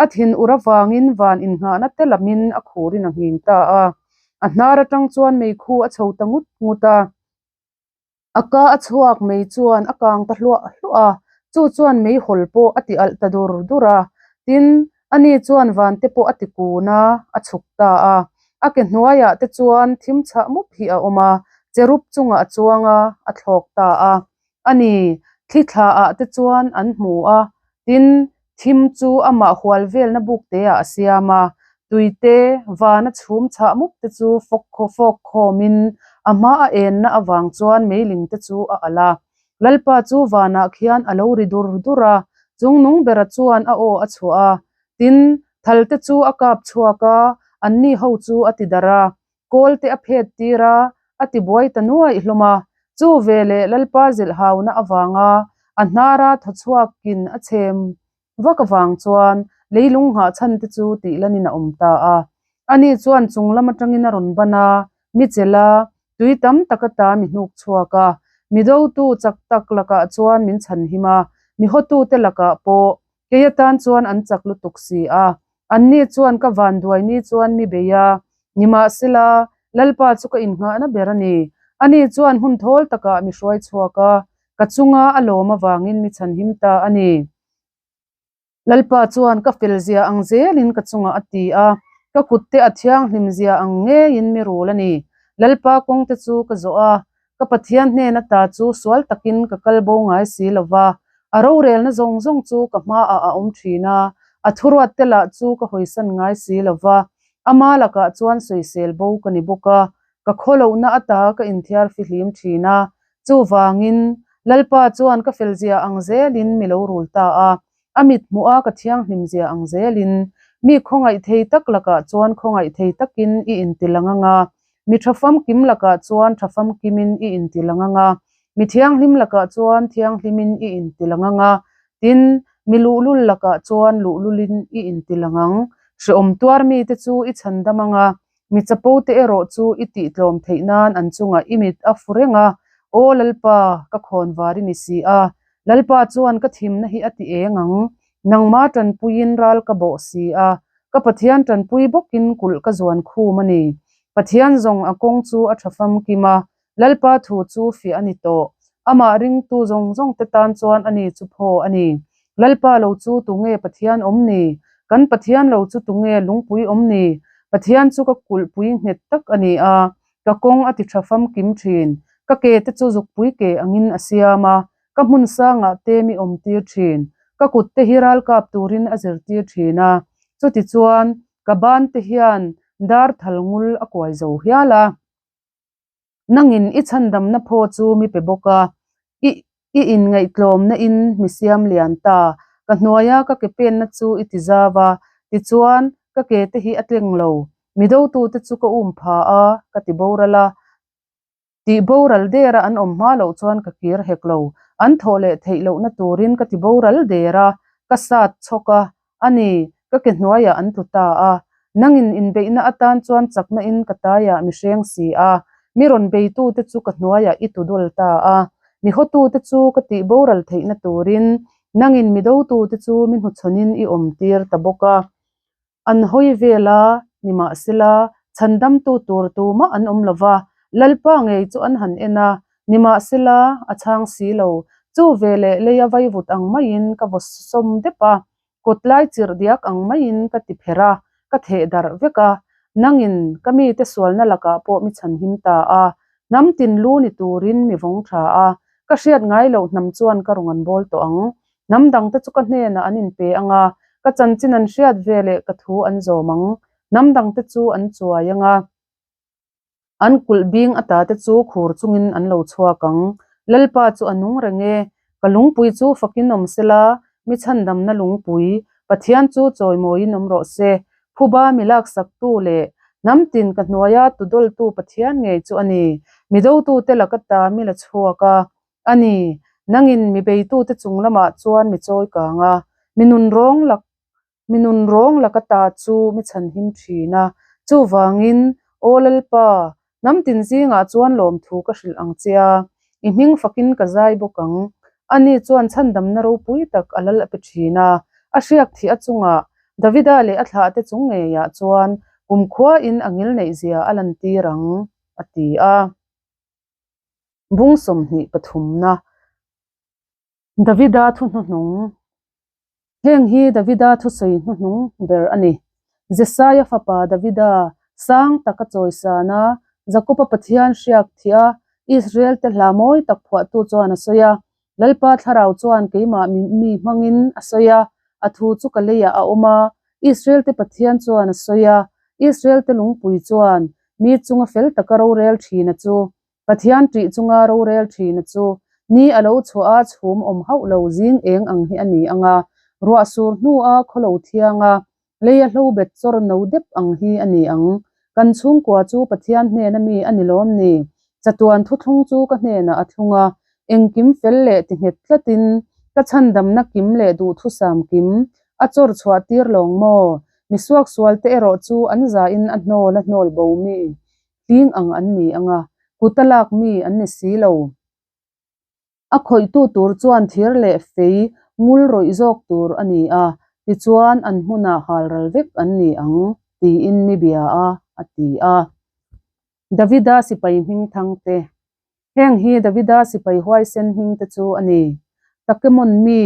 A thin ur avangin van innghahna te lamin a khurin a nghing ta a. A hnar atang chuan meikhu a chho ta ngut ngut a. A ka a chhuak mei chuan a kang ta hluah hluah a, chu chuan meihawl pawh a ti alh ta dur dur a. Tin, ani chuan van te pawh a ti kun a, a chhuk ta a. A ke hnuaiah te chuan thim chhah mup hi a awm a, cherub chungah a chuang a, a thlawk ta a. A ni, thli thlaah te chuan an hmu a, tin, Thim chu amah hual velna buk teah a siam a, tuite vana chhum chhah mup te chu fawk fawk khawmin a hma a enna avang chuan meiling te chu a alh a. Lalpa chu vanah khian a lo ri dur dur a, chungnung bera chuan a aw a chhuah a. Tin, thal te chu a kap chhuak a, anni ho chu a ti darh a. Kawl te a phet tir a, a ti buai ta nuaih hlawm a. Chu veleh Lalpa zilh hauna avanga a hnara thaw chhuakin a chhem vak avang chuan leilung nghah chhan te chu tih lanin a awm ta a. Ani chuan chung lam atangin a rawn ban a, mi chelh a, tui tam tak ata mi hnuk chhuak a. Mi dotu chak tak lakah chuan min chhanhim a, mi hawtute lakah pawh Kei atan chuan an chak lutuk si a, anni chuan ka vanduai ni chuan mi bei a, nimahsela, Lalpa chu ka innghahna ber a ni. Ani chuan hun thawl takah mi hruai chhuak a, ka chunga a lawm avangin mi chhanhim ta a ni. Lalpa chuan ka felzia ang zelin ka chungah a ti a, ka kutte a thianghlimzia ang ngeiin mi rul a ni. Lalpa kawngte chu ka zawh a, Ka Pathian hnen ata chu sual takin ka kal bo ngai si lo va, a rorelna zawng zawng chu ka hmaah a awm thin a, a thuruat te lah chu ka hawisan ngai si lo va, ama lakah chuan sawisel bo ka ni bawk a, ka khawlohna ata ka inthiar fihlim thin a. Chuvangin, Lalpa chuan ka felzia ang zelin mi lo rul ta a, a mit hmuh a ka thianghlimzia ang zelin, mi khawngaih thei tak lakah chuan khawngaih thei takin i intilang ang a, Mi tha famkim lakah chuan tha famkimin i intilang ang a, mi thianghlim lakah chuan thianghlimin i intilang ang a, tin, mi luhlul lakah chuan luhlulin i intilang ang. Hrehawm tuar mite chu i chhandam ang a, mi chapote erawh chu i tihtlawm theih nan an chungah i mit a fu reng a, Aw Lalpa, ka khawnvar i ni si a, Lalpa chuan ka thimna hi a ti eng ang, nangma tanpuiin ral ka bawh si a, Ka Pathian tanpui bawkin kulh ka zuan khum a ni. Pathian zawng a kawng chu a tha famkim a, Lalpa thu chu fiah a ni tawh. Amah ringtu zawng zawng te tan chuan ani chu phaw a ni. Lalpa lo chu tunge Pathian awm ni? Kan Pathian lo chu tunge lungpui awm ni? Pathian chu ka kulhpui nghet tak a ni a, ka kawng a ti tha famkim thin. Ka ke te chu zukpui ke angin a siam a, Ka hmun sangah te mi awm tir thin. Ka kut te hi ral kap turin a zirtir thin a. Chutichuan, ka ban te hian dar thal ngul a kuai zo hial a. Nangin i chhandamna phaw chu mi pe bawk a. I i inngaihtlawmna in mi siam lian ta. Ka hnuaia ka ke penna chu i ti zau a. Tichuan, ka ke te hi a tleng lo. Mi dotute chu ka um pha a, ka ti boral a. Tih boral dera an awm hma loh chuan ka kir hek lo. An thawh leh theih lohna turin ka ti boral der a, ka sat chhawk a, a ni, ka ke hnuaiah an tlu ta a. Nangin inbeihna atan chuan chakna in ka taiah mi hreng si a, mi rawn beitute chu ka hnuaiah i tu dul ta a. Mi hawtute chu ka tih boral theihna turin nangin mi dotute chu mi hnuchhawnin i awmtir ta bawk a. An hawi vel a, nimahsela, chhandamtu tur tumah an awm lo va, Lalpa ngei chu an han en a, nimahsela, a chhang si lo. Chu veleh leia vaivut ang maiin ka vaw sawm dep a, kawt lai chirh diak ang maiin ka ti pherh a, ka theh darh vek a. Nangin ka mite sualna lakah pawh mi chhanhim ta a, hnam tin lu ni turin mi vawng tha a, ka hriat ngai loh hnam chuan ka rawn an bawl tawh ang. Hnam dangte chu ka hnenah an inpe ang a, ka chanchin an hriat ve leh ka thu an zawm ang. Hnam dangte chu an chuai ang a, an kulh bing atate chu khur chungin an lo chhuak ang. Lalpa chu a nung reng e, ka lungpui chu fakin awm sela, mi chhandamna lungpui, Pathian chu chawimawiin awm rawh se. Phuba mi laksaktu leh hnam tin ka hnuaia tudawltu Pathian ngei chu a ni. Mi dotute laka ta mi la chhuak a, A ni, nangin mi beitute chung lamah chuan mi chawi kang a, mi nunrawng lak, mi nunrawng laka ta chu mi chhanhim thin a. Chuvangin, Aw Lalpa, hnam tin zingah chuan lawmthu ka hrilh ang che a, i hming fakin ka zai bawk ang. Ani chuan chhandamna ropui tak a lal a pe thin a, a hriak thih a chungah, Davida leh a thlahte chung ngeiah chuan kumkhuain a ngilneihzia a lantir ang, a ti a. Bung 23 na Davida thu hnuhnung Heng hi Davida thusawi hnuhnung ber a ni. Jesaia fapa Davida sang taka chawisan a, Jakoba Pathian hriak thih a, Israel te hla mawi tak phuahtu chuan a sawi a. Lalpa thlarau chuan keimah mi hmangin a sawi a. A thu chu ka leiah a awm a, Israel-te Pathian chuan a sawi a, Israel-te lungpui chuan mi chunga fel taka rorel ṭhina chu, Pathian ṭih chunga rorel ṭhina chu, ni a lo chhuah a chhum awm hauh lo zing eng ang hi a ni ang a, ruah sur hnua khaw lo thiang a, leia hlo bet chawr no dep ang hi a ni ang. Kan chhungkua chu Pathian hnena mi a ni lawm ni? Chatuan thuthlung chu ka hnenah a thlung a, engkim fel leh ti nghet tlatin ka chhandamna kim leh duhthusam kim a chawr chhuah tir lawng maw? Mi suaksualte erawh chu an zain a hnawl a hnawl bo mi tling ang an ni ang a, kut a lak mi an ni si lo. A khawihtu tur chuan thir leh fei ngul rawih zawk tur a ni a, tichuan an hmunah halral vek an ni ang, tiin mi bia a, a ti a. Davida sipai hming thangte. Heng hi Davida sipai huaisen hmingte chu a ni. Takemon mi.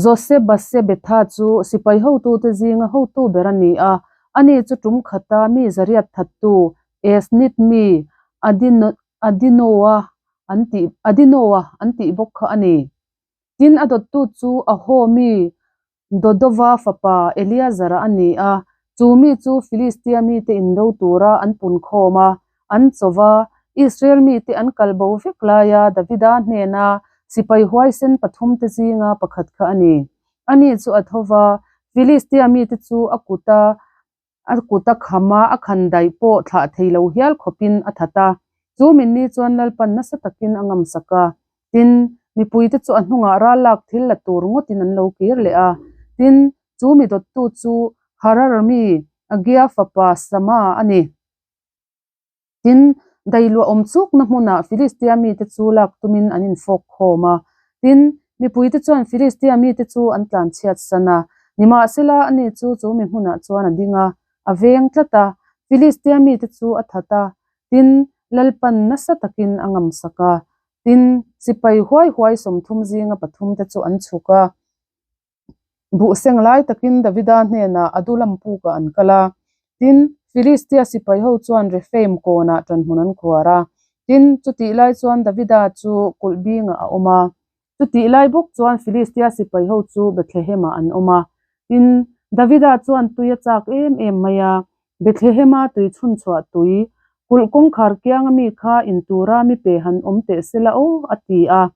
Josebasebetha chu sipai hotute zinga hotu ber a ni a, ani chu tum khata mi zariat thattu Esnit mi Adinoa an tih Adinoa an tih bawk kha a ni. Tin, a dawttu chu Aho mi Dodova fapa Eleazara a ni a, chu mi chu Filistia mite indo tura an punkhawm a, an cho va, Israel mite an kal bo vek laia Davida hnena sipai huaisen pathumte zinga pakhat kha a ni. Ani chu a tho va, Filistia mite chu a kuta a kuta khama a khan daih pawh thlah thei lo hial khawpin a that a. Chu minni chuan Lalpan nasa takin a ngamsak a. Tin, mipuite chu a hnungah ral lak thil la tur ngawtin an lo kir leh a. Tin, chu mi dawttu chu Harar mi Agia fapa Sama a ni. Tin, dailuah awm chukna hmunah Filistia mite chu lak tumin an infawk khawm a. Tin, mipuite chuan Filistia mite chu an tlanchhiat san a. Nimahsela, ani chu chu mi hmunah chuan a ding a, a veng tlat a. Filistia mite chu a that a, tin, Lalpan nasa takin a ngamsak a. Tin, sipai huai huai 30 zinga pathumte chu an chhuk a. Buhseng lai takin Davida hnenah Adulam pukah an kal a. Tin, Filistia sipai ho chuan Rephaim kawnah ṭanhmun an khuar a. Tin, chutih lai chuan Davida chu kulh bingah a awm a. Chutih lai bawk chuan Filistia sipai ho chu Bethlehemah an awm a. Tin, Davida chuan tui a chak em em mai a. Bethlehema tui chhunchhuah tui, kulh kawngkhar kianga mi kha in tura mi pe han awm teh sela aw, a ti a.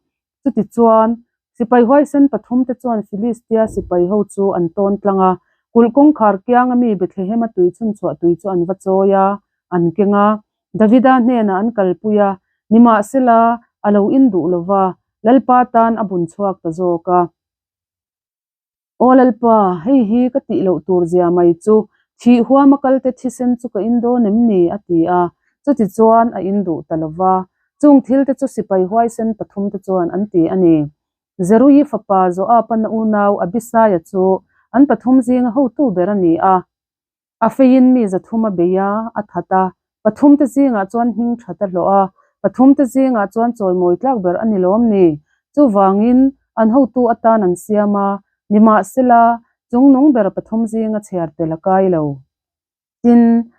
Chutichuan, sipai huaisen pathumte chuan Filistia sipai ho chu an tawn tlang a, kulh kawngkhar kianga mi Bethlehema tui chhunchhuah tui chu an va chawi a, an keng a. Davida hnenah an kalpui a, nimahsela, a lo induh lo va, Lalpa tan a bun chhuak ta zawk a. Aw Lalpa, hei hi ka tih loh tur zia mai chu, thih huama kalte thisen chu ka in dawn em ni? a ti a. Chutichuan a in duh ta lo va. Chung thilte chu sipai huaisen pathumte chuan an ti a ni. Zeruii fapa Joab-a na unau Abisaia chu an pathum zinga hotu ber a ni a. A feiin mi 300 a bei a, a that a. Pathumte zingah chuan hming that a hlawh a, pathumte zingah chuan chawimawi tlak ber a ni lawm ni? Chuvangin, an hotu atan an siam a, nimahsela, chungnung ber pathum zinga chhiar tel a kai lo. Tin,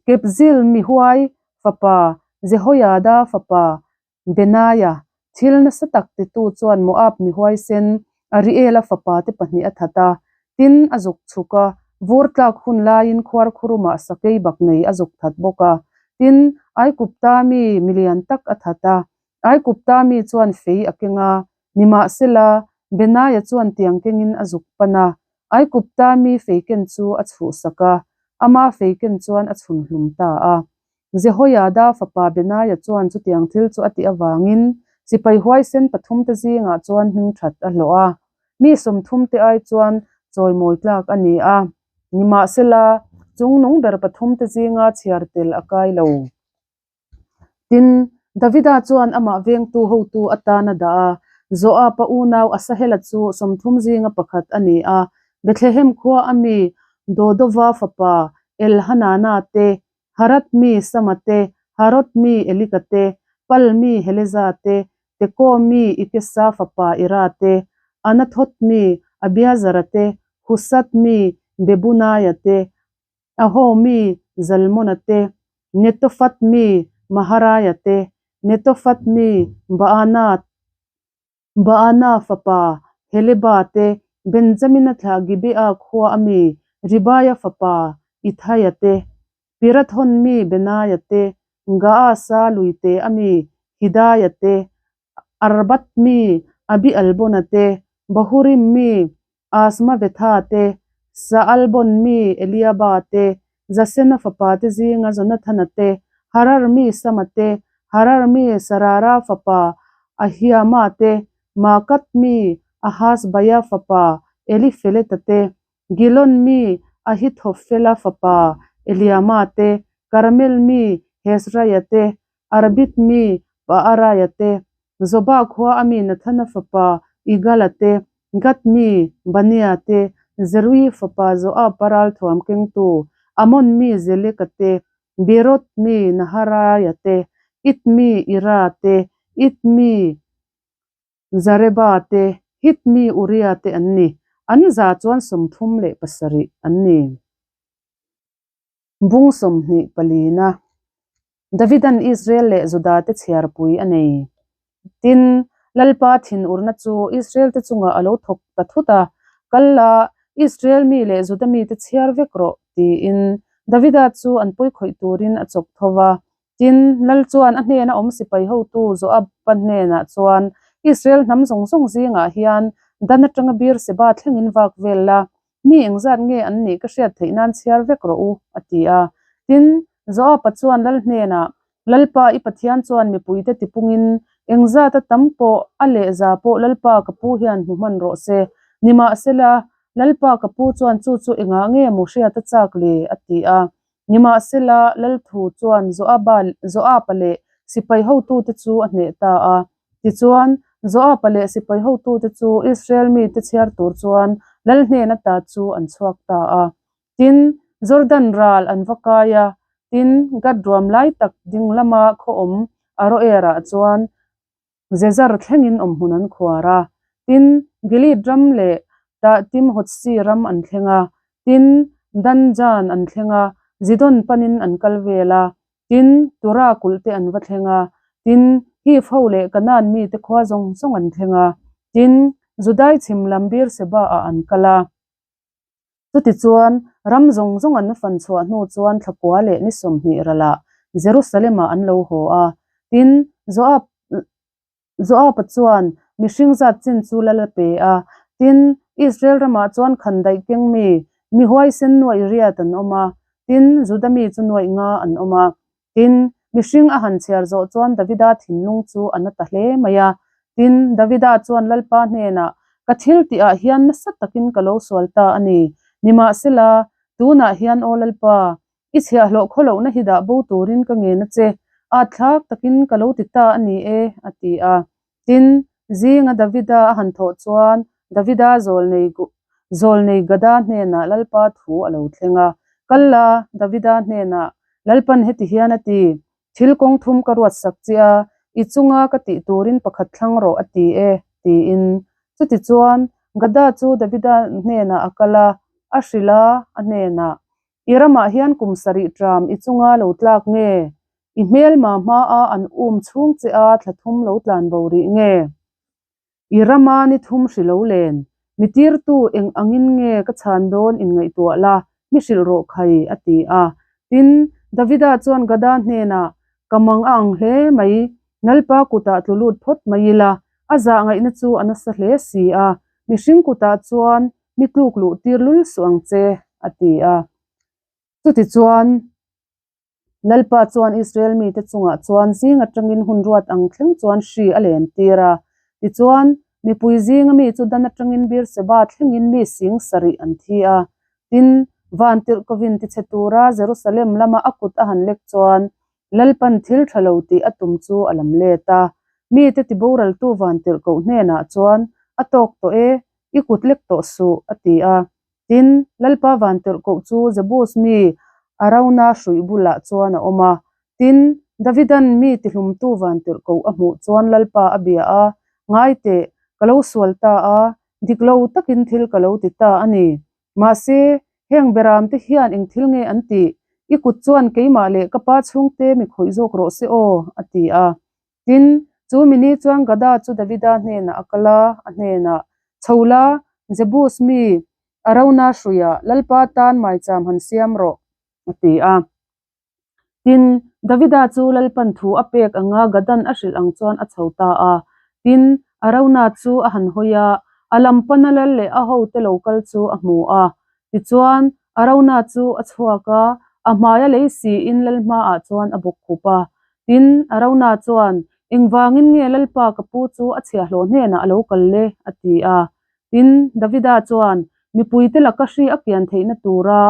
Kepzil mihuai fapa Jehoiada fapa Benaiah, thil nasa tak titu chuan Moab mi huaisen Ariela fapa te pahnih a that a, tin a zuk chhuk a, vur tlak hun laiin khuar khurumah sakei bak nei a zuk that bawk a. Tin, Aikupta mi milian tak a that a, Aikupta mi chuan fei a keng a, nimahsela, Benaiah chuan tiang kengin a zuk pan a, Aikupta mi fei ken chu a chhuhsak a, ama fei ken chuan a chhun hlum ta a. Jehoiada fapa Benaia chuan chutiang thil chu a tih avangin sipai huaisen pathumte zingah chuan hming that a hlawh a. Mi 30te ai chuan chawimawi tlak a ni a, nimahsela, chungnung ber pathumte zinga chhiar tel a kai lo. Tin, Davida chuan amah vengtu hotu atan a dah a, Joab-a unau Asahela chu 30 zinga pakhat a ni a, Bethlehem khua a mi Dodova fapa Elhanana te, Harat mi Sama te, Harod mi Elika te, Pal mi Heleza te, Tekoa mi Ikesa fapa Ira te, Anathoth mi Abiazara te, Husat mi Bebunaia te, Aho mi Zalmona te, Netofat mi Maharaia te, Netofat mi Baana, Baana fapa Heleba te, Benjamina thlah Gibea khua a mi Ribaia fapa Ithaia te, Pirathon mi Benaia te, Gaasa luite a mi Hidaia te, Arbat mi Abi-albona te, Bahurim mi Asmavetha te, Saalbon mi Eliaba te, Jasena fapa te zinga Jonathana te, Harar mi Sama te, Harar mi Sarara fapa Ahiama te, Maakat mi Ahasbaia fapa Elifeleta te, Gilon mi Ahithofela fapa Eliama te, Karmel mi Hezraia te, Arbit mi Paaraia te, Zoba khua a mi Nathana fapa Igala te, Gad mi Bania te, Zeruii fapa Joab-a ralthuam kengtu Amon mi Zeleka te, Beeroth mi Naharaia te, It mi Ira te, It mi Zareba te, Hit mi Uria te an ni. An za chuan 37 an ni. Bung 24na, Davidan Israel leh Juda te chhiarpui a nei. Tin, Lalpa thinurna chu Israel te chungah a lo thawk ta thut a, Kal la, Israel mi leh Juda mite chhiar vek rawh, tiin Davida chu an pawi khawih turin a chawk tho va. Tin, Lal chuan a hnena awm sipai hotu Joab-a hnenah chuan, Israel hnam zawng zawng zingah hian Dan atanga Beer-seba thlengin vak vel la, Mi engzat nge an nih ka hriat theih nan chhiar vek rawh u, a ti a. Tin, Joab-a chuan lal hnenah, Lalpa, i Pathian chuan mipuite tipungin engzata tam pawh, a leh za pawh Lalpa ka pu hian hmu hman rawh se. Nimahsela, Lalpa ka pu chuan chu chu engah nge maw hriat a chak le? a ti a. Nimahsela, Lalthu chuan Joaba, Joab-a leh sipai hotute chu a hneh ta a. Tichuan, Joab-a leh sipai hotute chu Israel mite chhiar tur chuan lal hnen ata chu an chhuak ta a. Tin, Jordan ral an va kai a, tin, Gad ruam lai tak ding lama khaw awm Aroer-ah chuan Jezar thlengin awmhmun an khuar a. Tin, Gilead ram leh Tahtim-Hodsi ram an thleng a. Tin, Dan-Jan an thleng a, Zidon panin an kal vel a. Tin, Tura kulh te an va thleng a. Tin, Hiv ho leh Kanaan mite khua zawng zawng an thleng a. Tin, Judai chhim lam Beer-seba-ah an kal a. Chutichuan, ram zawng zawng an fan chhuah hnu chuan thlakua leh ni 20 ralah Jerusalem-ah an lo haw a. Tin, Joab Joab-a chuan mihring zat chin chu lal a pe a. Tin, Israel ramah chuan khandaih keng mi, mi huaisen nuaih riat an awm a. Tin, Juda mi chu nuaih nga an awm a. Tin, mihring a han chhiar zawh chuan Davida thinlung chu a na ta hle mai a. Tin, Davida chuan Lalpa hnenah, Ka thil tihah hian nasa takin ka lo sual ta a ni. Nimahsela, tunah hian aw Lalpa, i chhiahhlawh khawlohna hi dah bo turin ka ngen a che, atthlak takin ka lo ti ta a ni e, a ti a. Tin, zinga Davida a han thawh chuan Davida zawlnei zawlnei Gada hnenah Lalpa thu a lo thleng a. Kal la, Davida hnenah, Lalpan heti hian a ti, Thil kawng thum ka ruat sak che a, i chunga ka tih turin pakhat thlang rawh a ti e, tiin. Chutichuan, Gada chu Davida hnenah a kal a, a hrilh a, a hnenah, I ramah hian kum sarih ṭam i chunga lo tlak nge? I hmelma hmaa an um chhung che a thla thum lo tlan bo rih nge? I rama ni thum hri lo len. Mi tirtu eng angin nge ka chhan dawn inngaihtuah la, mi hrilh rawh khai, a ti a. Tin, Davida chuan Gada hnenah, Ka mang a ang hle mai, Lalpa kutah tlu lut phawt mai ila, a zah ngaihna chu a nasa hle si a, mihring kutah chuan mi tluk luh tir lul suh ang che, a ti a. Chutichuan, Lalpa chuan Israel mite chungah chuan zing atangin hun ruat ang thleng chuan hri a len tir a. Tichuan, mipui zinga mi chu Dan atangin Beer-seba thlengin mi sing sarih an thi a. Tin, van tirh kovin tichhe tura Jerusalem lama a kut a han lek chuan, Lalpan thil tha lo tih a tum chu a lam let a. Mite tiboraltu van tirh koh hnenah chuan, A tawk tawh e, i kut lek tawh suh, a ti a. Tin, Lalpa vantirhkoh chu Jebus mi Arauna hruih bulah chuan a awm a. Tin, Davidan mi tihlumtu vantirhkoh a hmuh chuan Lalpa a bia a, Ngai teh, ka lo sual ta a, dik lo takin thil ka lo ti ta a ni. Mahse, heng beramte hian eng thil nge an tih? I kut chuan keimah leh ka pa chhungte mi khawih zawk rawh se aw, a ti a. Tin, chu mini chuan Gada chu Davida hnenah a kal a, a hnenah, Chho la, Jebus mi Arauna hruiah Lalpa tan maicham han siam rawh, a ti a. Tin, Davida chu Lalpan thu a pek anga Gadan a hrilh ang chuan a chho ta a. Tin, Arauna chu a han hawi a, a lam pana lal leh a hote lo kal chu a hmu a. Tichuan, Arauna chu a chhuak a, a hmaia lei siin lal hmaah chuan a bawk khup a. Tin, Arauna chuan, Engvangin nge Lalpa ka pu chu a chhiahhlawh hnenah a lo kal le? a ti a. Tin, Davida chuan, Mipuite laka hri a kian theihna tura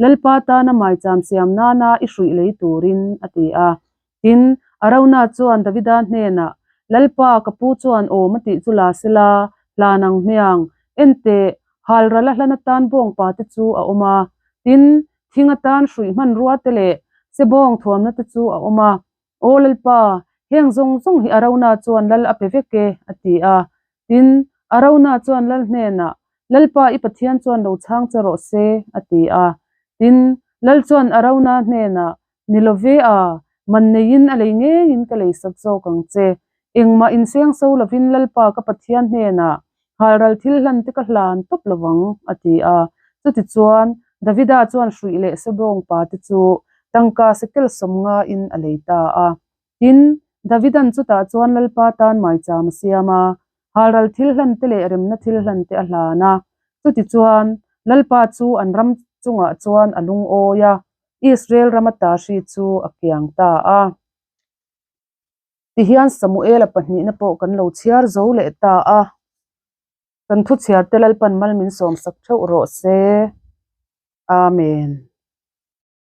Lalpa tana maicham siam nana i hruih lei turin, a ti a. Tin, Arauna chuan Davida hnenah, Lalpa, ka pu chuan awm a tih chu la sela, hlan ang hmiang. Enteh, halral a hlan atan bawngpa te chu a awm a. Tin, thing atan hruih hmanrua te leh sebawng thuamna te chu a awm a. Aw Lalpa, heng zawng zawng hi Arauna chuan lal a pe vek e, a ti a. Tin, Arauna chuan lal hnenah, Lalpa i Pathian chuan lo chhang che rawh se, a ti a. Tin, lal chuan Arauna hnenah, Ni lo ve a, man neiin a lei ngeiin ka lei sak zawk ang che. Engmah inseng so lovin Lalpa ka Pathian hnenah halral thil hlan te ka hlan tawp lo vang, a ti a. Chutichuan, Davida chuan hruih leh sebawng pa te chu tangka sekel sawmngain a lei ta a. Tin, Davidan chutah chuan Lalpa tan maicham a siam a, halral thil hlan te leh remna thil hlan te a hlan a. Chutichuan, Lalpa chu an ram chungah chuan a lungawi a, Israel rama tahri chu a kiang ta a. Tihian Samuela pahnihna pawh kan lo chhiar zo leh ta a. Kan thu chhiar te Lalpan mal min sawmsak theuh rawh se. Amen.